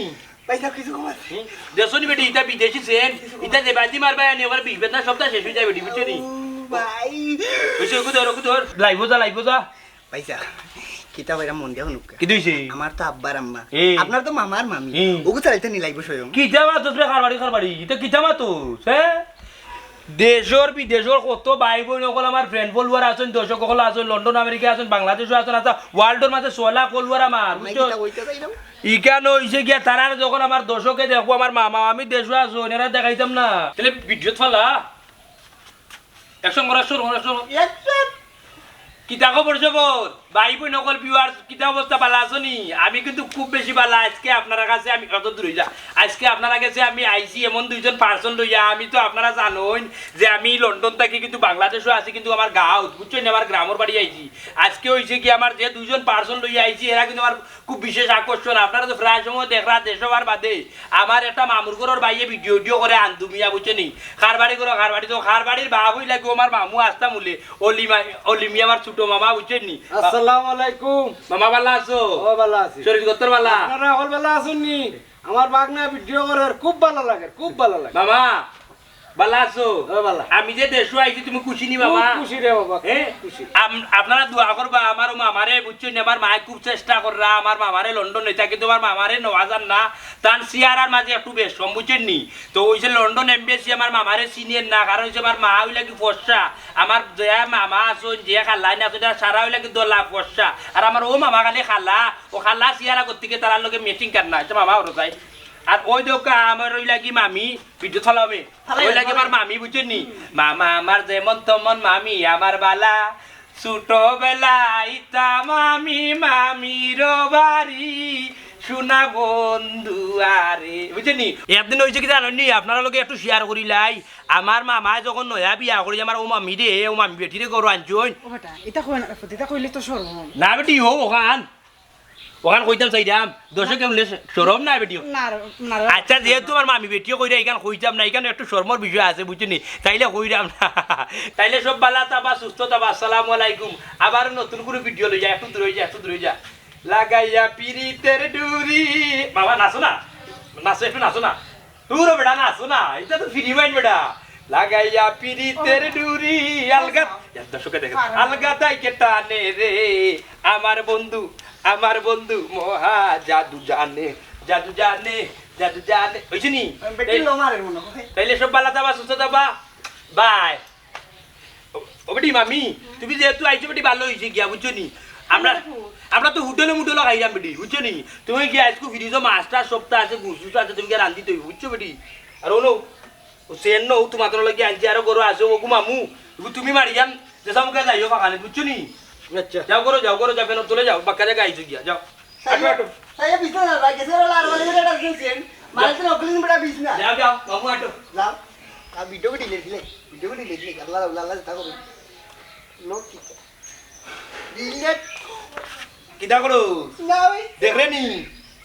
ভাই সাহেব, কিছু কম আছে। হুম? দেখছো নি বেটি, ইটা বিদেশি সেন্ট। ইটা যে বাজি মারবা, আনি ওখানে বিষ বেদনা সবটা শেষ হয়ে যায় বেটি, বুঝছো নি? ও ভাই। ওই যে ওগু ধর, ওগু ধর। লাইবো যা, লাইবো যা। ভাই সাহেব, কিতা ভাইরা মন দিয়া হুনুক্কা। কি দিছে? আমার তো আব্বার আম্মা। এ। আপনার তো মামার মামি। এ। ওগু চালাইতে নি লাইবো স্বয়ং। কিতা মাতস রে খারবাড়ি, খারবাড়ি? ইটা কিতা মাতস, হ্যাঁ? দেশর বিদেশর কত ভাই বইন অকল আমার friend follower আছইন, দর্শক অকল আছইন, লন্ডন আমেরিকা আছইন, বাংলাদেশো আছইন, আচ্ছা, world-র মাঝে ছয় লাখ follower আমার, আমি বুঝছো? কিতা কইতে চাইলাম? ইখান অইছে গিয়া তারার যখন আমার দর্শকে দেখবো আমার মামা, আমি দেশো আছইন, এরা দেখাইতাম না। তাইলে ভিডিওত ফালা। Action কর, action কর, action কর। Action। কিতা খবর সবর? ভাই বইন অকল viewers, কিতা অবস্থা, ভালা আছো নি? আমি কিন্তু খুব বেশি ভালা। আজকে আপনারা কাছে আমি, অত দূরে যা। আজকে আপনারা কাছে আমি আইছি এমন দুইজন person লইয়া। আমি তো আপনারা জানইন যে আমি লন্ডন থাকি কিন্তু বাংলাদেশো আছি, কিন্তু আমার গাঁওত, বুঝছইন নি? আমার গ্রামর বাড়ি আইছি। আজকে অইছে কি আমার যে দুইজন person লইয়া আইছি, এরা কিন্তু আমার খুব বিশেষ আকর্ষণ। আপনারা তো প্রায় সময় দেখরা দেশো আর বাদে। আমার একটা মামুর ঘরর ভাইয়ে ভিডিও টিডিও করে আন্দুমিয়া, বুঝছো নি? খারবাড়ি করো, খারবাড়ি তো, খারবাড়ির বাপ অইলা গিয়া আমার মামু আস্তা মুলে, অলিমা, অলিমি আমার ছোট মামা, বুঝছো নি? আসসালামু আলাইকুম। মামা ভালা আছো? ও, ভালা আছি। শরীর গত্তর ভালা? আপনারা অকল ভালা আছইন নি? আমার ভাগনা ভিডিও করের, খুব ভালা লাগের, খুব ভালা লাগে। মামা, বালা আছো? ও বালা। আমি যে দেশো আইছি, তুমি খুশি নি বাবা? খুব খুশি রে বাবা, খুব এ? খুশি। আম-, আপনারা দোয়া করবা আমার ও মামারে, বুঝছো নি? আমার মায়ে খুব চেষ্টা কররা আমার মামারে লন্ডন লইতা, কিন্তু আমার মামারে নেওয়া যার না। তান চেহারার মাঝে একটু বেশকম, বুঝছইন নি? তো ওই যে লন্ডন এমবেসি আমার মামারে চিনের না, কারণ হইছে আমার মা ওই লাগি ফর্সা। আমার যে মামা আছইন, যে খালাইন আছইন, এরা সারা ওই লাগি দলা ফর্সা। আর আমার ও মামা খালি খালা, ও খালা চেহারা করতে গিয়ে তারার লগে ম্যাচিং কার না, এটা মামা ওরও চাই। আর ওই দেখো আমার ওই লাগি মামি, ভিডিও চালাও বে। ওই লাগি আমার মামি, বুঝছইন নি? মামা আমার যেমন তেমন, মামি আমার বালা। ছোটবেলায় ইতা মামি, মামির বাড়ি, সোনা বন্ধু আরে। বুঝছইন নি? একদিন হইছে কি জানইন নি? আপনারার লগে একটু শেয়ার করিলাই। আমার মামায় যখন নয়া বিয়া করি, আমার ও মামিরে, ও মামি বেটিরে ঘরো আনছইন। ও বেটা, ইতা কইও না, ইতা কইলে তো শরম। না বেটি, ও ওখান। ওখান কইতাম চাইরাম, দর্শকে হুনলে শরম না বেটি? না রে, না রে। আচ্ছা, যেহেতু আমার মামি বেটিয়ে কইরা, ইখান কইতাম না, ইখান একটু শরমর বিষয় আছে, বুঝছইন নি? তাইলে কইরাম না। তাইলে সব বালা থাকবা, সুস্থ থাকবা। আসসালামু আলাইকুম। আবার নতুন কুনু ভিডিও লইয়া, একটু দূরে যা, একটু দূরে যা। লাগাইয়া পিরিতের ডুরি। বাবা, নাচো না, নাচো, একটু নাচো না। দূর হ বেটা, নাচো না, ইটা তো ফ্রি মাইন্ড বেটা। লাগাইয়া পিরিতের ডুরি, আলগা, দর্শকে দেখে, আলগা তাইকে টানে রে, আমার বন্ধু, আমার বন্ধু মহা জাদু জানে, জাদু জানে, জাদু জানে। হইছে নি? বেটি লো মারে মনে হয়। তাইলে সব বালা থাকবা, সুস্থ থাকবা। বাই। ও, ও বেটি, মামি, তুমি যেহেতু আইছো বেটি, ভালো হইছে গিয়া, বুঝছো নি? আমরা, আমরা তো হোটেলে মোটেলে খাইরাম বেটি, বুঝছো নি? তুমি গিয়া আইজকু ফ্রিজো মাছ টাছ সবতা আছে, গুস টুস আছে, তুমি গিয়া রান্ধি থইও, বুঝছো বেটি? আর ওনো, ও সেন নো, তোমার তোর লাগি আনছি, আরো গরু আছে, ওগু মামু, ওগু তুমি মারিয়াম, যেসা মুখে যাইও ফাঁকানে, বুঝছো নি? আচ্ছা। যাও করো, যাও করো, যাও, ফেন চলে যাও, বাক্কা জায়গা আইছো গিয়া, যাও। আটো, আটো। তাই বিছনা না, ভাই, গেছে ওরা লাল বালি করে রাখছেন। মালিক তো নকলি বেটা বিছনা। যাও, যাও, মামু আটো। যাও। আর ভিডিও করে ডিলিট দিলে, ভিডিও করে ডিলিট দিলে, আল্লাহ, আল্লাহ, আল্লাহ, তা করো। লোক কি করে? ডিলিট। কিতা করো? না ভাই। দেখরে নি?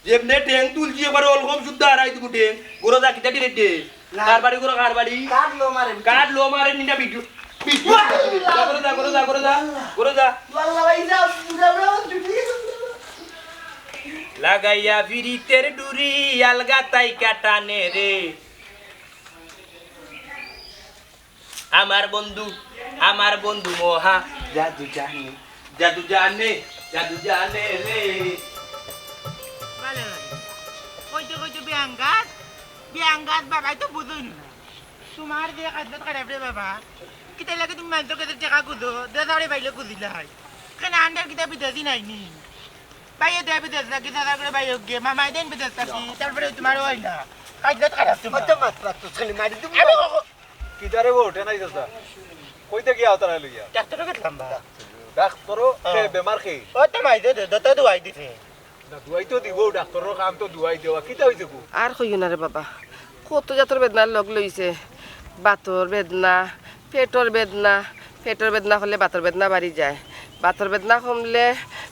যেমনে ঠেং তুলছি, এবারে অলকম শুদ্ধ হারাই দিব ঠেং। গোরো যা, কিতা ডিলিট দে? না। কার বাড়ি গোরো, কার বাড়ি? কার লো মারে? কার লো মারে, নিটা ভিডিও। ভিডিও। যা, গোরো যা, গোরো যা, গোরো যা। গোরো যা। আল্লাহ ভাই, যা, যা, যা, ছুটি। লাগাইয়া ফিরিতের ডুরি, আলগা তাই কাটানে রে। আমার বন্ধু, আমার বন্ধু মহা জাদু জানে, জাদু জানে, জাদু জানে রে। ভালো লাগে। কইতে কইতে বিয়াঙ্গাত, বিয়াঙ্গাত বাবাই তো বুঝইন না। তোমার যে খাদ্যত খারাপ রে বাবা। কিতা লাগে তুমি মাইনষর কাছে টেকা খুঁজো, দে দাঁড়ে বাইলে খুঁজিলা হয়। কেন আন্ডার কিতা বিদেশি নাইনি? বাইয়ে দে বিদেশ থাকি, দাদা করে বাইয়ে গিয়ে, মামাই দেন বিদেশ থাকি, তারপরে তোমার হয় না। খাদ্যত খারাপ তোমার। কত মাত মাত তো খালি মারি তুমি। আমি কিতারে বউ, উঠে নাই চাচা? কইতে গিয়া আওতারা লইয়া? ডাক্তারও গেছিলাম বা। ডাক্তারও? হ্যাঁ। কে বেমার কে? ও তো মাই দে, দে, দে, তো দুয়াই দিছে। না, দুয়াই তো দিব, ডাক্তারর কাম তো দুয়াই দেওয়া। কিতা হইছে গো? আর কইও না রে বাবা, কত জাতর বেদনার লগ লইছে। বাতর বেদনা, পেটর বেদনা, পেটর বেদনা করলে বাতর বেদনা বাড়ি যায়, বাতর বেদনা কমলে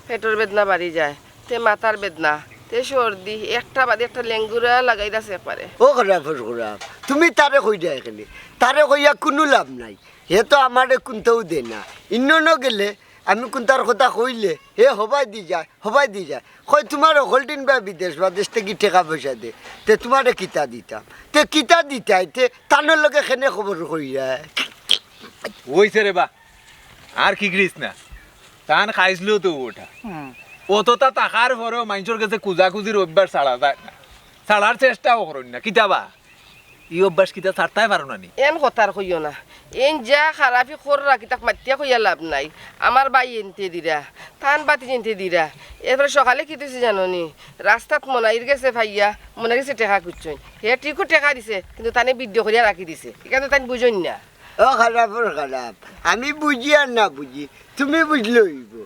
পেটর বেদনা বাড়ি যায়। তে মাথার বেদনা, তে সর্দি, একটা বাদে একটা লেঙ্গুরা লাগাই দাছে একবারে। ও খারাপর খারাপ, তুমি তারে কইরায় কেনে? তারে কইয়া কুনু লাভ নাই। হে তো আমারে কুন্তাউ দে না। ইন্ননো গেলে আমি কুন্তার কথা কইলে হে হবায় দি যায়, হবায় দি যায়। কয়, "তুমার হকলটিন বা বিদেশ বাদেশ থাকি টেকা পয়সা দে, তে তুমারে কিতা দিতাম?" তে কিতা দিতায়? তে তানর লগে কেনে খবর কইরায়? অইছে রে বা, আর কিগড়িস না। তান খাইছলো তো ওটা। হুম। অততা থাকার পরেও মাইনষর গেছে কুজাকুজির অভ্যাস ছাড়া যায় না। ছাড়ার চেষ্টাও করইন না। কিতা বা? ই অভ্যাস কিতা ছাড়তায় পারো না নি? এন কথা আর কইও না। এন যা খারাপি কররা কিতা মাতিয়া কইয়া লাভ নাই। আমার ভাই এনতে দিরা, তান বাতি এনতে দিরা। এরপরে সকালে কিতা অইছে জানো নি? রাস্তাত মনাইর গেছে পাইয়া, মনাইর গেছে টেকা খুজছইন। হে ঠিকউ টেকা দিছে, কিন্তু তানে ভিডিও করিয়া রাখি দিছে। ইখান তো তাইন বুঝইন না। ও খারাপর খারাপ, আমি বুঝি আর না বুঝি, তুমি বুঝলে অইবো।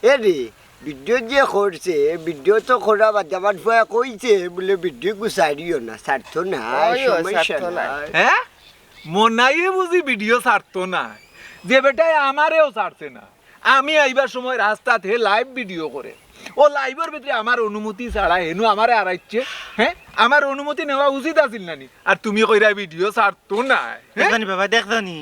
এ রে, ভিডিও যে করছে, ভিডিও তো করা বাদ, আমার ফুয়ায় কইছে বুলে ভিডিও গু ছাড়িও না, ছাড়তো না, ওই, ওই, সমস্যা ছাড়তো না। নাই। হে? মনাইয়ে বুঝি ভিডিও ছাড়তো না? যে বেটায় আমারেও ছাড়ছে না। আমি আইবার সময় রাস্তাত হে লাইভ ভিডিও করে। ও লাইভর ভিতরে আমার অনুমতি ছাড়া হেনু আমারে আরাইছে। হে? আমার অনুমতি নেওয়া উচিত আছিল না নি? আর তুমি কইরায় ভিডিও ছাড়তো না। হে? দেখছনি বাবা, দেখছনি?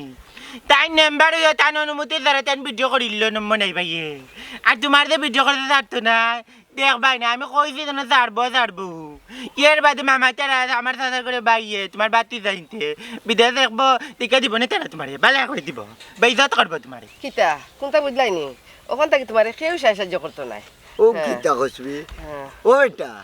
তাইন মেম্বার অইয়া তান অনুমতি ছাড়া তাইন ভিডিও করিল না মনাই ভাইয়ে। আর তুমার যে ভিডিও করতে ছাড়তো না, দেখবায় না, আমি কইছি যেন ছাড়বো, ছাড়বো। এর বাদে মামা তারা আমার চাচার ঘরর ভাইয়ে, তুমার বাতি যাইতে, বিদেশ দেখবো, টিকা দিবো না তারা তুমারে, বালা করি দিবো, বেইজ্জত করবো তুমারে। কিতা? কুনতা বুঝলায় নি? অখান থাকি তুমারে কেউ সাহায্য করতো নায়। ও হ্যাঁ। কিতা কসবি? হ্যাঁ। ও বেটা,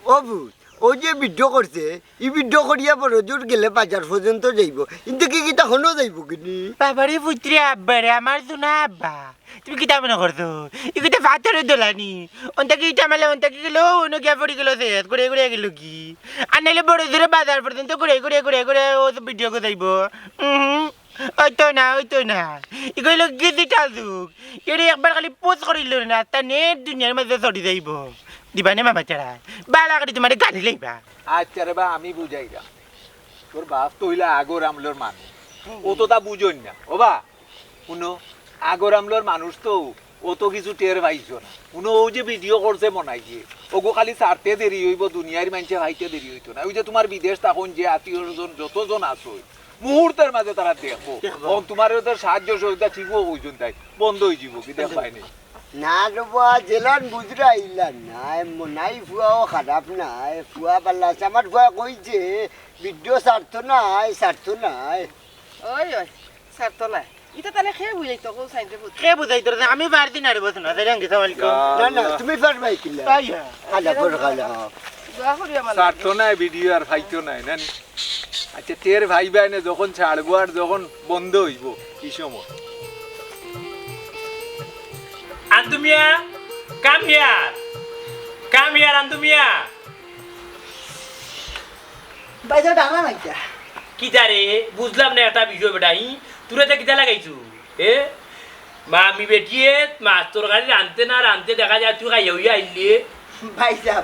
ও ভূত, ও যে ভিডিও করছে, ই ভিডিও করিয়া বড় জোর গেলে বাজার পর্যন্ত যাইবো। ইনতে কি কিতা হনো যাইবো কিনি? বাবারে পুত্রে আব্বারে, আমার সোনা আব্বা। তুমি কিতা মনে করছো? ই কিতা পাথরর দলানি? অন্তা কি ইটা মারলে অন্তা কি গেল? অনো গিয়া পড়ি গেল শেষ, ঘুরে ঘুরে গেল কি? আর নাইলে বড় জোরে বাজার পর্যন্ত ঘুরে ঘুরে ঘুরে ঘুরে ও তো ভিডিও গো যাইবো। উহুম। অইতো না, অইতো না। ইগো অইলো digital যুগ। এরে একবার খালি পোস্ট করিল না, তা নেট দুনিয়ার মাঝে ছড়ি যাইবো। দিবা নে মামা তারা। বালা করি তুমারে গাড়ি লইবা। আচ্ছা রে বা, আমি বুঝাইরাম। তোর বাপ তো অইলা আগর আমলর মানুষ। ও তো তা বুঝইন না। ও বা, হুনো, আগর আমলর মানুষ তো অত কিছু টের পাইছো না। হুনো, ও যে ভিডিও করছে মনাইয়ে, ওগো খালি ছাড়তে দেরি অইবো, দুনিয়ার মানষে পাইতে দেরি অইতো না। ওই যে তুমার বিদেশ তখন যে আত্মীয় স্বজন যতজন আছো, মুহূর্তর মাঝে তারা দেখবো। দেখবো। অখন তুমার ওদের সাহায্য সহযোগিতা ঠিকও অইজন তাই বন্ধ অই যাইবো, কি দেখবায় নি? না রে বা, যেলান বুঝরা ইলান নায়, মনাই ফুয়াও খারাপ নায়, ফুয়া বালা আছে। আমার ফুয়া কইছে, ভিডিও ছাড়তো নায়, ছাড়তো নায়। ওই, ওই, ছাড়তো নায়। ইটা তাইলে কে বুঝাইতো, কোন সাইডে বুঝ- কে বুঝাইতো রে? আমি পারছি না রে, বস না, তাইলে আঙ্গি সামাল কর। না, না, তুমি পারবায় কিলা? তাই হ্যাঁ। খালা, করো খালা। দোয়া করি আমার লাগি। ছাড়তো নায় ভিডিও আর পাইতো নায়, না নি? আচ্ছা, টের পাইবায় নে যখন ছাড়বো আর যখন বন্ধ অইবো, কি সময়? আন্দু মিয়া, come here। Come here, আন্দু মিয়া। ভাইজান, ডাকলা না কিতা? কিতা রে? বুঝলাম না একটা বিষয় বেটা, ই? তোরা এটা কিতা লাগাইছো? এ? মামি বেটিয়ে মাছ তরকারি রানতে না রানতে দেখা যায় তুই খাইয়া অইয়া আইলে। ভাইসাব,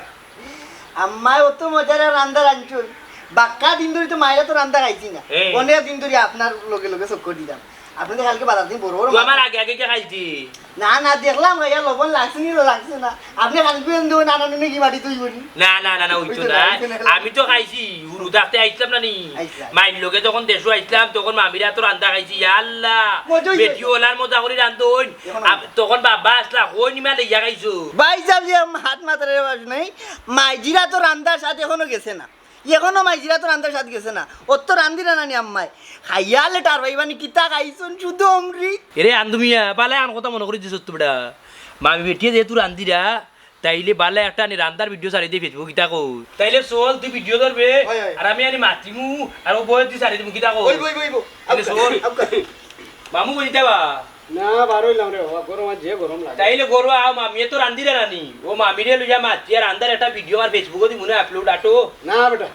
আম্মায় অত মজার রান্দা রানছইন। বাক্কা দিন ধরি তো মাইর আতো রান্দা খাইছি না। এ। অনেক দিন ধরি আপনার লগে লগে চক্কর দিলাম। আপনে তো কালকে বাজার দিন বড় বড় তুই মাছ আমার আগে আগে কে খাইছি? না, না, দেখলাম ভাইয়া, লবণ লাগছে নি, লাগছে না। আপনে খালি কইন দেন, না, না, না, কি বাড়ি তুই বলি? না, না, না, না, অইতো অইতো না, না। অইতো না। আমি তো খাইছি, হুরু থাকতে আইছলাম না নি? আইছলাম। মাইর লগে যখন দেশো আইছলাম, তখন মামির আতো রান্দা খাইছি, ইয়া আল্লাহ। মজা অইছে। বেটি ওলার মজা করি রান্ধইন। এখন আ-, তখন বাবা আসলা, কই নিমা লইয়া খাইছো? ভাইসাব যে হাত মাতারে বাস নাই, মাইজির আতো রান্দার স্বাদ এখনো গেছে না। এখনো মাইজির আতো রান্দার স্বাদ গেছে না। অত রান্দিরা নানি আম্মায়। খাইয়া লে টের পাইবা নি কিতা খাইছইন শুধু অমরি। এরে আন্দু মিয়া, বালা আন কথা মনো করি দিছস তো বেটা। মামি বেটিয়ে যেহেতু রান্দিরা, তাইলে বালা একটা আনি রান্দার ভিডিও ছাড়ি দে Facebook, কিতা কও? তাইলে চল, তুই ভিডিও ধরবে, অয়, অয়। আর আমি আনি মাতিমু, আর ও বইয়ে তুই ছাড়ি দিমু, কিতা কও? অইবো, অইবো, অইবো। তাইলে আউকা, চল। আউকা। মামু কই দিতে বা? না, বার অইলাম রে বাবা, গরম আর যে গরম লাগে। তাইলে গরু আও, মামিয়ে তো রান্দিরা নানি। ও মামিরে লইয়া মাতি আর রান্দার একটা ভিডিও আমার Facebook-ও দিমু নে upload, আটো। না বেটা,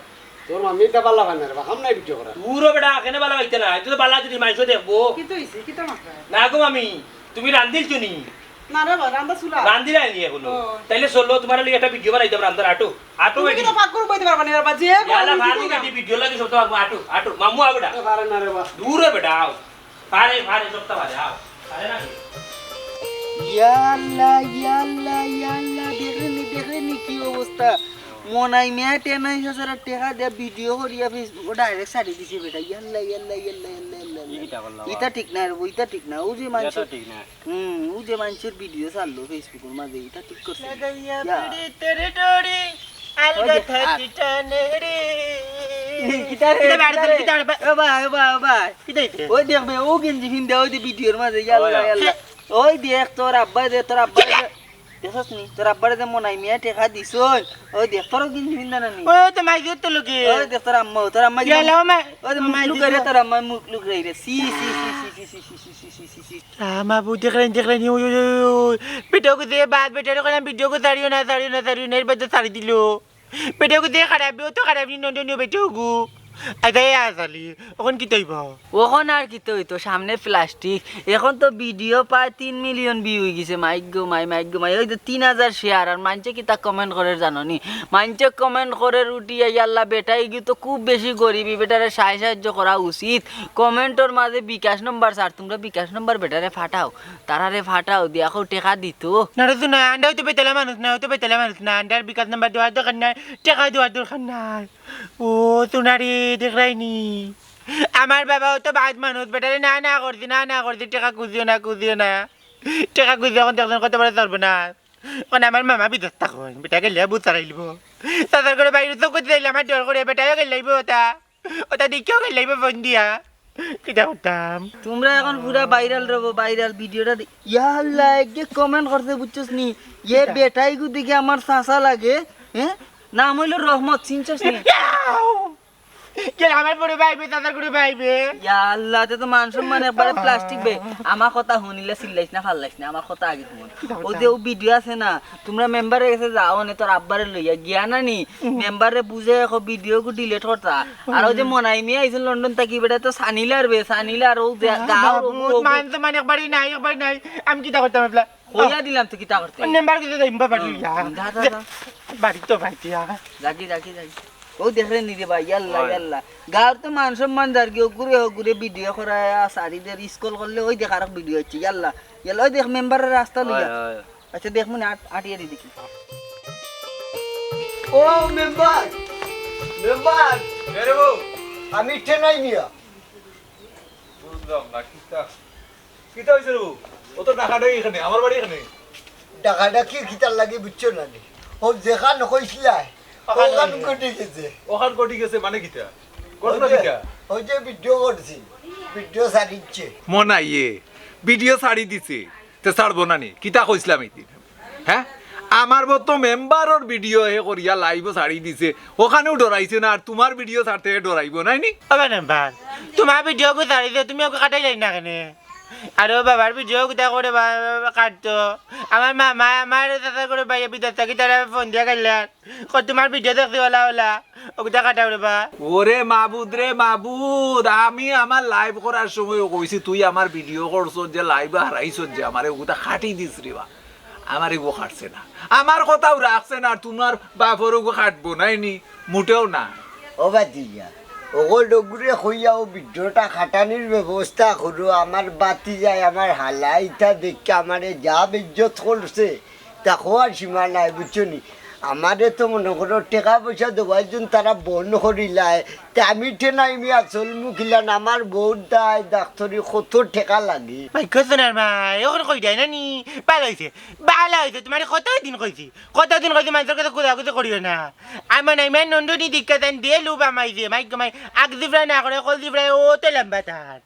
তোর মামি ইতা বালা পায় না রে বা, কাম নাই ভিডিও করা। দূর ও বেটা, কেনে বালা পাইতে না? ইতা তো বালা যদি মাইনষে দেখবো। কিতা অইছে? কিতা মাতরা? না গো মামি, তুমি রান্দিলছো নি? না রে বা, রান্দা চুলা। রান্দিরা নি এখনো? ও। তাইলে চলো, তুমারে লইয়া একটা ভিডিও বানাইতাম রান্দার, আটো। আটো তুমি বেটি। কিতা পাক করে বইতে পারবা না রে বা, যে ইয়ালা গরম ফারু দিতে বেটি, ভিডিও লাগি সব তো আগুন, আটো, আটো। মামু আও বেটা। এ, পারে না রে বা। দূর ও বেটা, আও। পারে, পারে, সবটা পারে, আও। পারে না নি? ইয়া আল্লাহ, ইয়া আল্লাহ, ইয়া আল্লাহ, দেখরে নি, দেখরে নি কি অবস্থা। মনাই মিয়া টেনাই হাজার টেকা দিয়া ভিডিও করিয়া Facebook-ও direct ছাড়ি দিছে বেটা। ইয়া আল্লাহ, ইয়া আল্লাহ, ইয়া আল্লাহ, ইয়া আল্লাহ, ইয়া আল্লাহ। ইটা করলা ইটা বা? ঠিক না রে, ইটা ঠিক না। ও যে ইটা মানষে তো ঠিক না। হুম, ও যে মানষর ভিডিও ছাড়লো Facebook-র মাঝে, ইটা ঠিক করছে নি? লাগাইয়া ইয়া। পিড়ি তেরে ডরি, আলগা ওই যে, থাকি টানে রে। কিতা রে, কিতা রে, কিতা রে? কিতা রে? ও ভাই, ও ভাই, ও ভাই। কিতা অইছে? ওই দেখবে, ও গেঞ্জি পিন্দা, ওই যে ভিডিওর মাঝে, ইয়া আল্লাহ, ওই। ইয়া আল্লাহ। ওই দেখ, তোর আব্বায় দে, তোর আব্বায় দে। দেখছস নি? তোর আব্বারে যে মনাই মিয়া টেকা দিছইন। ওই দেখ, তোরও গেঞ্জি পিন্দা না নি? ওই তো মাইজুর তো লগে। ওই দেখ, তোর আম্মা, তোর আম্মা ইয়া আল্লাহ, ও মা-, ওই যে ও মুখ মাইজুর। লুকাইরে, তোর আম্মা মুখ লুকাইরে। ছি, ছি, ছি। আ, মাবুদ, দেখরায়নি, দেখরায়নি, ওই, ওই, ওই, ওই। বেটা ওগু যে বাদ, বেটারে কইলাম ভিডিও গু ছাড়িও না, ছাড়িও না, ছাড়িও না, এর বাদে ছাড়ি দিলো। বেটা ওগু যে খারাপ, ও তো খারাপ নি, নন্দনীয় বেটা ওগু। আচ্ছা, এ আজালি, অখন কিতা অইবো? অখন আর কিতা অইতো, সামনে প্লাস্টিক। অখন তো ভিডিও প্রায় তিন মিলিয়ন ভিউ অইগেছে, মাইগো মাই, মাইগো মাই। ওই যে তিন হাজার শেয়ার, আর মানষে কিতা কমেন্ট করের জানো নি? মানষে কমেন্ট করের উঠিয়া, ইয়াল্লা বেটা, ইগু তো খুব বেশি গরিব, ই বেটারে সাহায্য করা উচিত। কমেন্টর মাঝে বিকাশ নম্বর স্যার, তুমরা বিকাশ নম্বর বেটারে ফাটাও, তারারে ফাটাও, দিয়া কও টেকা দিতো। না রে সোনা, আমরা অত বেতালা মানুষ না, অত বেতালা মানুষ না, আমরার বিকাশ নম্বর দেওয়ার দরকার নাই, টেকা দেওয়ার দরকার নাই। ও সোনা রে, দেখরায়নি। আমার বাবাও তো বাদ মানুষ, বেটারে না না করছি, না না করছি, টেকা খুজিও না, খুজিও না। টেকা খুজিও, অখন দেখছনি কত বড় সর্বনাশ। অখন আমার মামা বিদেশ থাকইন, বেটা গেলে ভূত ছাড়াইলিবো। চাচার ঘরো বাইরে চউখ করি চাইলে আমার ডর করে, বেটাও গেলাইবো ওটা। ওটা দেখিয়াও গেলাইবো ফোন দিয়া। কিতা করতাম? তুমরা অখন পুরা ভাইরাল রইবো, ভাইরাল ভিডিওটা দি-, ইয়া আল্লাহ, এক যে কমেন্ট করছে বুঝছস নি? এ কিতা? বেটাইগু দেখি আমার চাচা লাগে, হ্যাঁ? নাম অইলো রহমত, চিনছস নি? ইয়াও! কে আমার বড় ভাইবে, চাচার ঘরো ভাইবে? ইয়া আল্লাহ, তে তো মান সম্মান একবারে প্লাস্টিক বে। আমার কথা হুনিলে চিল্লাইস না, ফাল্লাইস না, আমার কথা আগে হুন। কিতা কথা? ওই যে ও ভিডিও আছে না, তুমরা মেম্বারর গেছে যাও নে, তোর আব্বারে লইয়া গিয়া না নি, মেম্বাররে বুঝাইয়া কও ভিডিওগু ডিলিট করতা। আর ওই যে মনাই মিয়া আইছইন লন্ডন থাকি, বেটা তো সানিলার বে, সানিলার ও যে গাও বাবু, মান সম্মান একবারই নাই, একবারই নাই। আমি কিতা করতাম এবলা? কইয়া দিলাম তো কিতা করতে। মেম্বার গেছে যাইমু বাবা, হুম, ইয়া। যা, যা, যা। বাড়ি তো ভাই, ইয়া। যাগি, যাগি, যাগি। ও দেখরে নি রে ভাই, ইয়াল্লা, হয়। ইয়াল্লা। গাঁওর তো মান সম্মান যারগি, ওগুরে, ওগুরে ভিডিও করায়, সারিদের স্কুল করলে, ওই দেখ আরক ভিডিও হচ্ছে, ইয়াল্লা। ইয়াল্লা, ওই দেখ মেম্বারর রাস্তা লইয়া। হয়, হয়। আচ্ছা, দেখ মনে আট-, আটিয়ে দি দেখি। ও মেম্বার, মেম্বার। কে রে বউ? আমি টেনাই মিয়া। বুঝলাম না, কিতা, কিতা হইছে রে বউ? ও তো ডাকাডাকি এখানে, আমার বাড়ি এখানে। ডাকাডাকি কিতার লাগি বুঝছো না নি? ও যেখান কইছিলা, ওখান ওখান হইছে। ঘটি গেছে। ওখান ঘটি গেছে মানে কিতা? ঘটনা ওই যে, কিতা? ওই যে ভিডিও করছি, ভিডিও ছাড়িচ্ছে। মনাইয়ে ভিডিও ছাড়ি দিছে, তে ছাড়বো না নি? কিতা কইছিলাম এই দিন? হ্যাঁ? আমার মতো মেম্বারর ভিডিও হে করিয়া লাইভও ছাড়ি দিছে, ওখানেও ডরাইছে না, আর তুমার ভিডিও ছাড়তে হে ডরাইবো নায় নি? ও বা মেম্বার, তুমার ভিডিও গু ছাড়ি দিছে, তুমি ওকে কাটাইলাই না কেনে? আরে ও বাবার ভিডিও গুতা করে বা-, কাটতো। আমার মামা, আমার চাচা করে ভাই বিদেশ থাকি তারা ফোন দিয়া গেলেন। কই তুমার ভিডিও দেখছি ওলা ওলা। ওগুতা কাটাও রে বা। ওরে মাবুদ রে মাবুদ, আমি আমার লাইভ করার সময় কইছি, তুই আমার ভিডিও করছস যে লাইভে হারাইছস যে আমারে ওগুতা কাটি দিস রে বা। আমার এগু কাটছে না, আমার কথাও রাখছে না, আর তুমার বাপর ওগু কাটবো নায় নি, মুটেও না। ও বাতিজা, ওগো ডগুরে কইয়া ও ভিডিওটা কাটানির ব্যবস্থা করো, আমার বাতিজায় আমার হালা ইতা দেখিয়া আমারে যা বেইজ্জত করছে, তা কওয়ার সীমা নাই, বুঝছো নি? আমারে তো মনো করো টেকা পয়সা দেওয়ার জন্য তারা বন্ধ করিলায়, তে আমি টেনাই মিয়া চলমু কিলান, আমার বউত দায়, ডাক্তরি কত টেকা লাগে। মাই কইছো না মাই, অখন কই দেয় না নি? ভালা অইছে, ভালা অইছে, তুমারে কতদিন কইছি, কতদিন কইছি মানষর কাছে কুদাকুদি করিও না। আমার নাই মাই নন্দনী দীক্ষা তাইন দিয়ে লুবা মাই যে, মাই গো মাই, আগ জিফরায় না করে, কল জিফরায় ও তো লম্বা তার।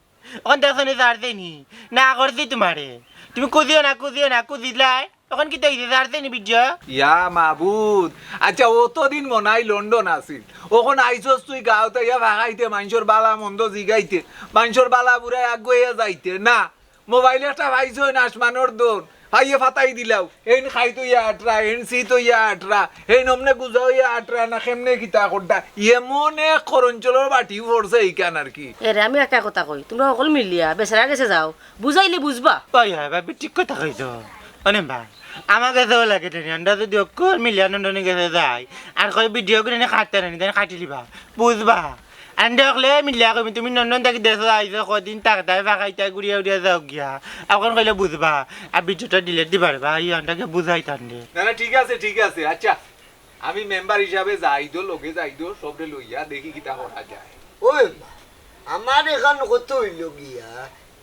অখন দেখছো নি, জারছে নি? না করছি তুমারে। তুমি কুদিও না, কুদিও না, কুদিলাই। অখন কিতা অইছে, জারছে নি ভিডিও? ইয়া মাবুদ, আচ্ছা, অতদিন মনাই লন্ডন আছিল, অখন আইছস তুই গাঁওত ইয়া ফাঁকাইতে, মানষর বালা মন্দ জিগাইতে, মানষর বালা বুরায় আগুয়াইয়া যাইতে না। মোবাইল একটা পাইছইন আসমানর দন, পাইয়া ফাতাই দিলাও। হেইন খাইতো ইয়া আটরা, হেইন সিতো ইয়া আটরা, হেইন অমনে গুজাও ইয়া আটরা, না কেমনে কিতা করতা। এমন এক করঞ্চলর বাটি পড়ছে ইখান আর কি। এরে, আমি একটা কথা কই, তুমরা হকল মিলিয়া বেচারার গেছে যাও, বুঝাইলে বুঝবা। অয়, অয়, ভাবি, ঠিক কথা কইছো। অনে ভাই, আমার গেছেও লাগে টেনি, আমরা যদি হকল মিলিয়া নন্দনীর গেছে যাই, আর কই ভিডিও করে নি কাটতা নায় নি, তাইন কাটিলিবা, বুঝবা। আন্দে হকলে মিলিয়া কইবি, তুমি নন্দন থাকি দেশো আইছো, কদিন থাকতায়, ফাঁকাইতায়, ঘুরিয়া উড়িয়া যাও গিয়া। অখন কইলে বুঝবা। আর ভিডিওটা ডিলিট দিবা রে ভাই, অনটাকে বুঝাইতাম রে। না, না, ঠিক আছে, ঠিক আছে। আচ্ছা, আমি মেম্বার হিসাবে যাই তো, লগে যাই তো, সবরে লইয়া দেখি কিতা করা যায়। ওই মা, আমার এখান কত অইল গিয়া,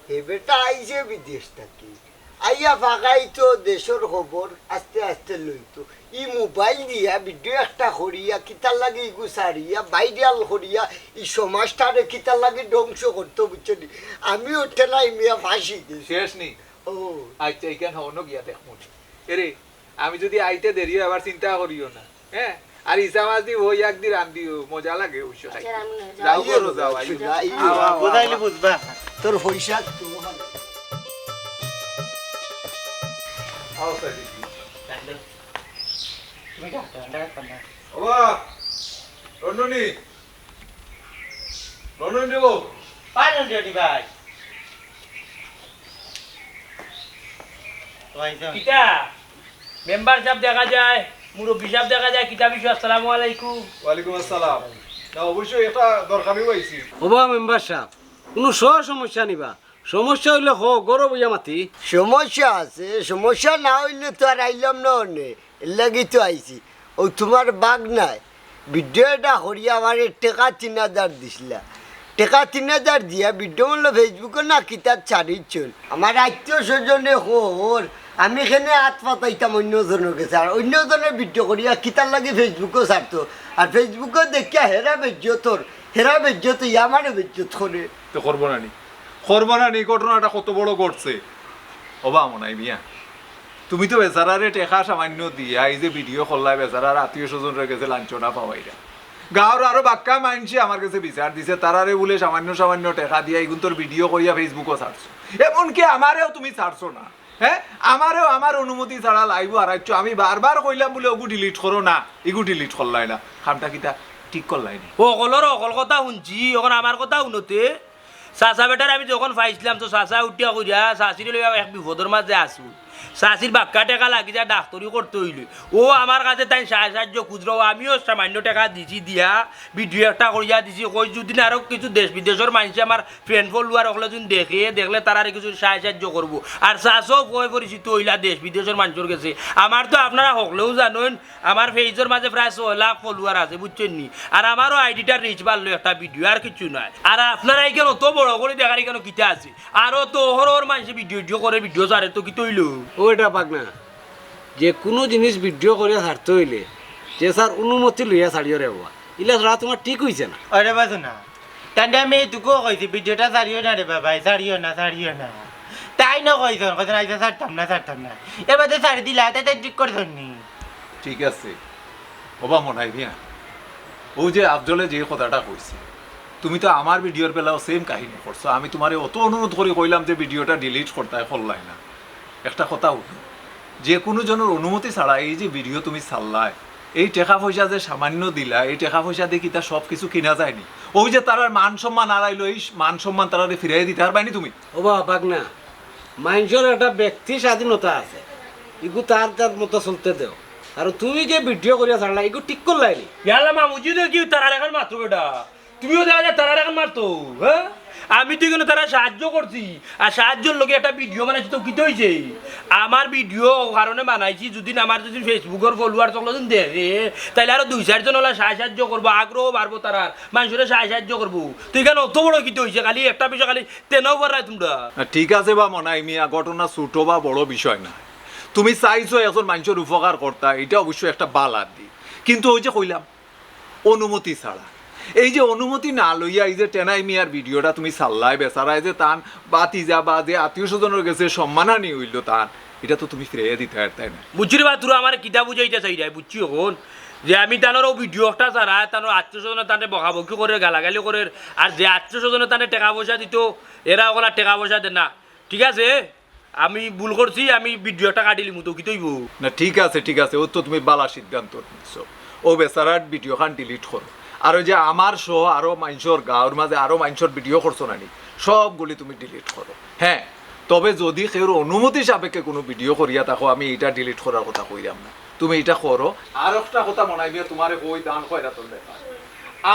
হে বেটা আইছে বিদেশ থাকি। আইয়া ফাঁকাইতো দেশর খবর আস্তে আস্তে লইতো। ই মোবাইল দিয়া ভিডিও একটা করিয়া, কিতার লাগি ইগু সারিয়া, ভাইরাল করিয়া, ই সমাজটারে কিতার লাগি ধ্বংস করতো, বুঝছো নি? আমিও টেনাই মিয়া ফাঁসি দিছি। শেষ নি? ও। আচ্ছা, ইখান হনো গিয়া দেখমু নি। এরে, আমি যদি আইতে দেরি অয়, আবার চিন্তা করিও না। হ্যাঁ? আর ইসা মাছ দি ওই এক দি রান্দিও, মজা লাগে অবশ্য খাইতে। আচ্ছা, রান্না, যাও। যাও করো, যাও, আইও। যাও। আও, আও, আও, বুঝাইলে আও। বুঝবা। তোর পয়সা তো ভালো। আও, সাইডে। তুমি যাও, রান্না করো না। ওবা, রন্ধনি। রন্ধনি দেবো। পাঁচ রন্ধনি ভাই। ভাই যাও। কিতা? মেম্বার সাব দেখা যায়, মুরব্বি সাব দেখা যায়, কিতা বিষয়? আসসালামু আলাইকুম। ওয়ালাইকুম আসসালাম। না, অবশ্যই একটা দরকারিও আইছি। ওবা মেম্বার সাব, কুনু স-, সমস্যা নিবা? সমস্যা অইলে হ, গরব অইয়া মাতি। সমস্যা আছে, সমস্যা না অইলে তো আর আইলাম না অনে, এর লাগি তো আইছি। ও তুমার বাগ নাই, ভিডিও এটা করিয়া আমারে টেকা তিন হাজার দিছিলা। টেকা তিন হাজার দিয়া ভিডিও মূল্য Facebook-ও না কিতার ছাড়িছইন। আমার আত্মীয় স্বজনে কর, আমি কেনে আত পাতাইতাম অন্য জনর গেছে, আর অন্য জনর ভিডিও করিয়া কিতার লাগি Facebook-ও ছাড়তো। আর Facebook-ও দেখিয়া হেরা বেজ্জতর, হেরা বেজ্জত অইয়া আমারে বেজ্জত করে। তো করবো না নি, করবো না নি, ঘটনাটা কত বড় ঘটছে। ওবা মনাই মিয়া, তুমি তো বেচারারে টেকা সামান্য দিয়া এই যে ভিডিও করলায়, বেচারার আত্মীয় স্বজনর গেছে লাঞ্ছনা পাওয়াইরা। গাঁওর আরো বাক্কা মাইনষে আমার গেছে বিচার দিছে, তারারে বুলে সামান্য সামান্য টেকা দিয়া ইগুন্তর ভিডিও করিয়া Facebook-ও ছাড়ছো। এমনকি আমারেও তুমি ছাড়ছো না, হ্যাঁ? আমারেও আমার অনুমতি ছাড়া live-ও হারাইছো। আমি বারবার কইলাম বুলে, "ওগু delete করো না", ইগু delete করলায় না। কামটা কিতা ঠিক করলায় নি? হকলর হকল কথা হুনছি, অখন আমার কথা হুনো তে। চাচা বেটারে আমি যখন পাইছলাম, তো চাচা উঠিয়া কইরা চাচিরে লইয়া এক বিপদর মাঝে আছু। চাচির বাক্কা টেকা লাগি যায় ডাক্তরি করতে অইলে। ও আমার কাছে তাইন সাহায্য সাহায্য খুজরাও, আমিও সামান্য টেকা দিছি, দিয়া ভিডিও একটা করিয়া দিছি। কই যুদি না আরো কিছু দেশ বিদেশর মাইনষে, আমার friend follower অকলে যুদি দেখে, দেখলে তারারে কিছু সাহায্য সাহায্য করবো। আর চাচাও কয় পরিচিত অইলা দেশ বিদেশর মাইনষর গেছে। আমার তো আপনারা হকলেও জানইন, আমার page-র মাঝে প্রায় ছয় লাখ follower আছে, বুঝছইন নি? আর আমারও ID-টার reach বাড়লো একটা ভিডিও, আর কিচ্ছু নায়। আর আপনারা ইখান অত বড় করি দেখার ইখান কিতা আছে? আরো তো হরর মাইনষে ভিডিও ভিডিও করে, ভিডিও ছাড়ে, তো কিতা অইলো? ও এটা পাক না, যে কুনু জিনিস ভিডিও করিয়া ছাড়তে অইলে যে স্যার অনুমতি লইয়া ছাড়িও রে বাবা, ইলা ছাড়া তুমার ঠিক অইছে না। আরে বাজু না, তাইলে আমি এইটুকুও কইছি, ভিডিওটা ছাড়িও না রে বাবা, ছাড়িও না, ছাড়িও না। তাইন কইছইন, কইছইন, "আইচ্ছা, ছাড়তাম না, ছাড়তাম না।" এর বাদে ছাড়ি দিলা, তাই তাই ঠিক করছইন নি। ঠিক আছে, ওবা মনাই মিয়া, অউ যে আফজলে যে কথাটা কইছে, তুমি তো আমার ভিডিওর বেলাও same কাহিনী করছো। আমি তুমারে অত অনুরোধ করি কইলাম যে ভিডিওটা delete করতায়, করলায় না। একটা কথা হুনো, যে কুনু জনর অনুমতি ছাড়া এই যে ভিডিও তুমি ছাড়লায়, এই টেকা পয়সা যে সামান্য দিলা, এই টেকা পয়সা দি কিতা সব কিছু কিনা যায় নি? অউ যে তারার মান সম্মান হারাইলো, এই মান সম্মান তারারে ফিরাইয়া দিতায় পারবায় নি তুমি? ওবা পাক না, মাইনষর একটা ব্যক্তি স্বাধীনতা আছে, ইগু তার তার মতো চলতে দেও। আর তুমি যে ভিডিও করিয়া ছাড়লা, ইগু ঠিক করলায় নি? ইয়াল্লা মামুজি, তো কিতা তারার এখান মাতরায় বেটা? তুমিও দেখা যায় তারার এখান মাতরায়, হ্যাঁ? আমি তো ইখানো তারার সাহায্য করছি, আর সাহায্যর লগে একটা ভিডিও বানাইছি, তো কিতা অইছে? আমার ভিডিও কারণে বানাইছি, যুদি না আমার যুদি Facebook-র follower অকলে যুদি দেখে, তাইলে আরো দুই চাইরজন অলা সাহায্য সাহায্য করবো, আগ্রহ বাড়বো তারার, মাইনষরে সাহায্য সাহায্য করবো। তো ইখান অত বড় কিতা অইছে? খালি একটা বিষয় খালি তেনাও পাররায় তুমরা। না, ঠিক আছে বা মনাই মিয়া, ঘটনা ছোট বা বড় বিষয় না। তুমি চাইছো একজন মাইনষর উপকার করতায়, ইটা অবশ্য একটা বালা দিক, কিন্তু অউ যে কইলাম, অনুমতি ছাড়া। এই যে অনুমতি না লইয়া এই যে টেনাই মিয়ার ভিডিওটা তুমি ছাড়লায়, বেচারায় যে তান ভাতিজা বা যে আত্মীয় স্বজনর গেছে সম্মানহানি অইলো তান, ইটা তো তুমি ফিরাইয়া দিতায় পারতায় না। বুঝছি রে বা, তোরা আমারে কিতা বুঝাইতে চাইরায়, বুঝছি অখন? যে আমি তানর অউ ভিডিও একটা ছাড়ায়, তানর আত্মীয় স্বজনে তানরে বকাবকি করের, গালাগালি করের, আর যে আত্মীয় স্বজনে তানরে টেকা পয়সা দিতো, এরা অখন আর টেকা পয়সা দেয় না। ঠিক আছে, আমি ভুল করছি, আমি ভিডিওটা কাটিলিমু, তো কিতা অইবো? না, ঠিক আছে, ঠিক আছে, অউ তো তুমি বালা সিদ্ধান্ত নিছো। অউ বেচারার ভিডিওখান delete করো। আর অউ যে আমার সহ আরো মাইনষর, গাঁওর মাঝে আরো মাইনষর ভিডিও করছো না নি, সবগুলি তুমি delete করো। হ্যাঁ, তবে যুদি কেউর অনুমতি সাপেক্ষে কুনু ভিডিও করিয়া থাকো, আমি ইটা delete করার কথা কইরাম না, তুমি ইটা করো। আর একটা কথা মনাই মিয়া তুমারে কই, দান খয়রাতর ব্যাপার।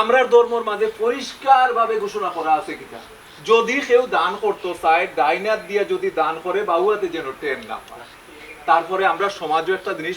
আমরার ধর্মর মাঝে পরিষ্কারভাবে ঘোষণা করা আছে কিতা, যুদি কেউ দান করতো চায়, ডাইন আত দিয়া যুদি দান করে, বাউ আতে যেন টের না পায়। তারপরে আমরার সমাজও একটা জিনিস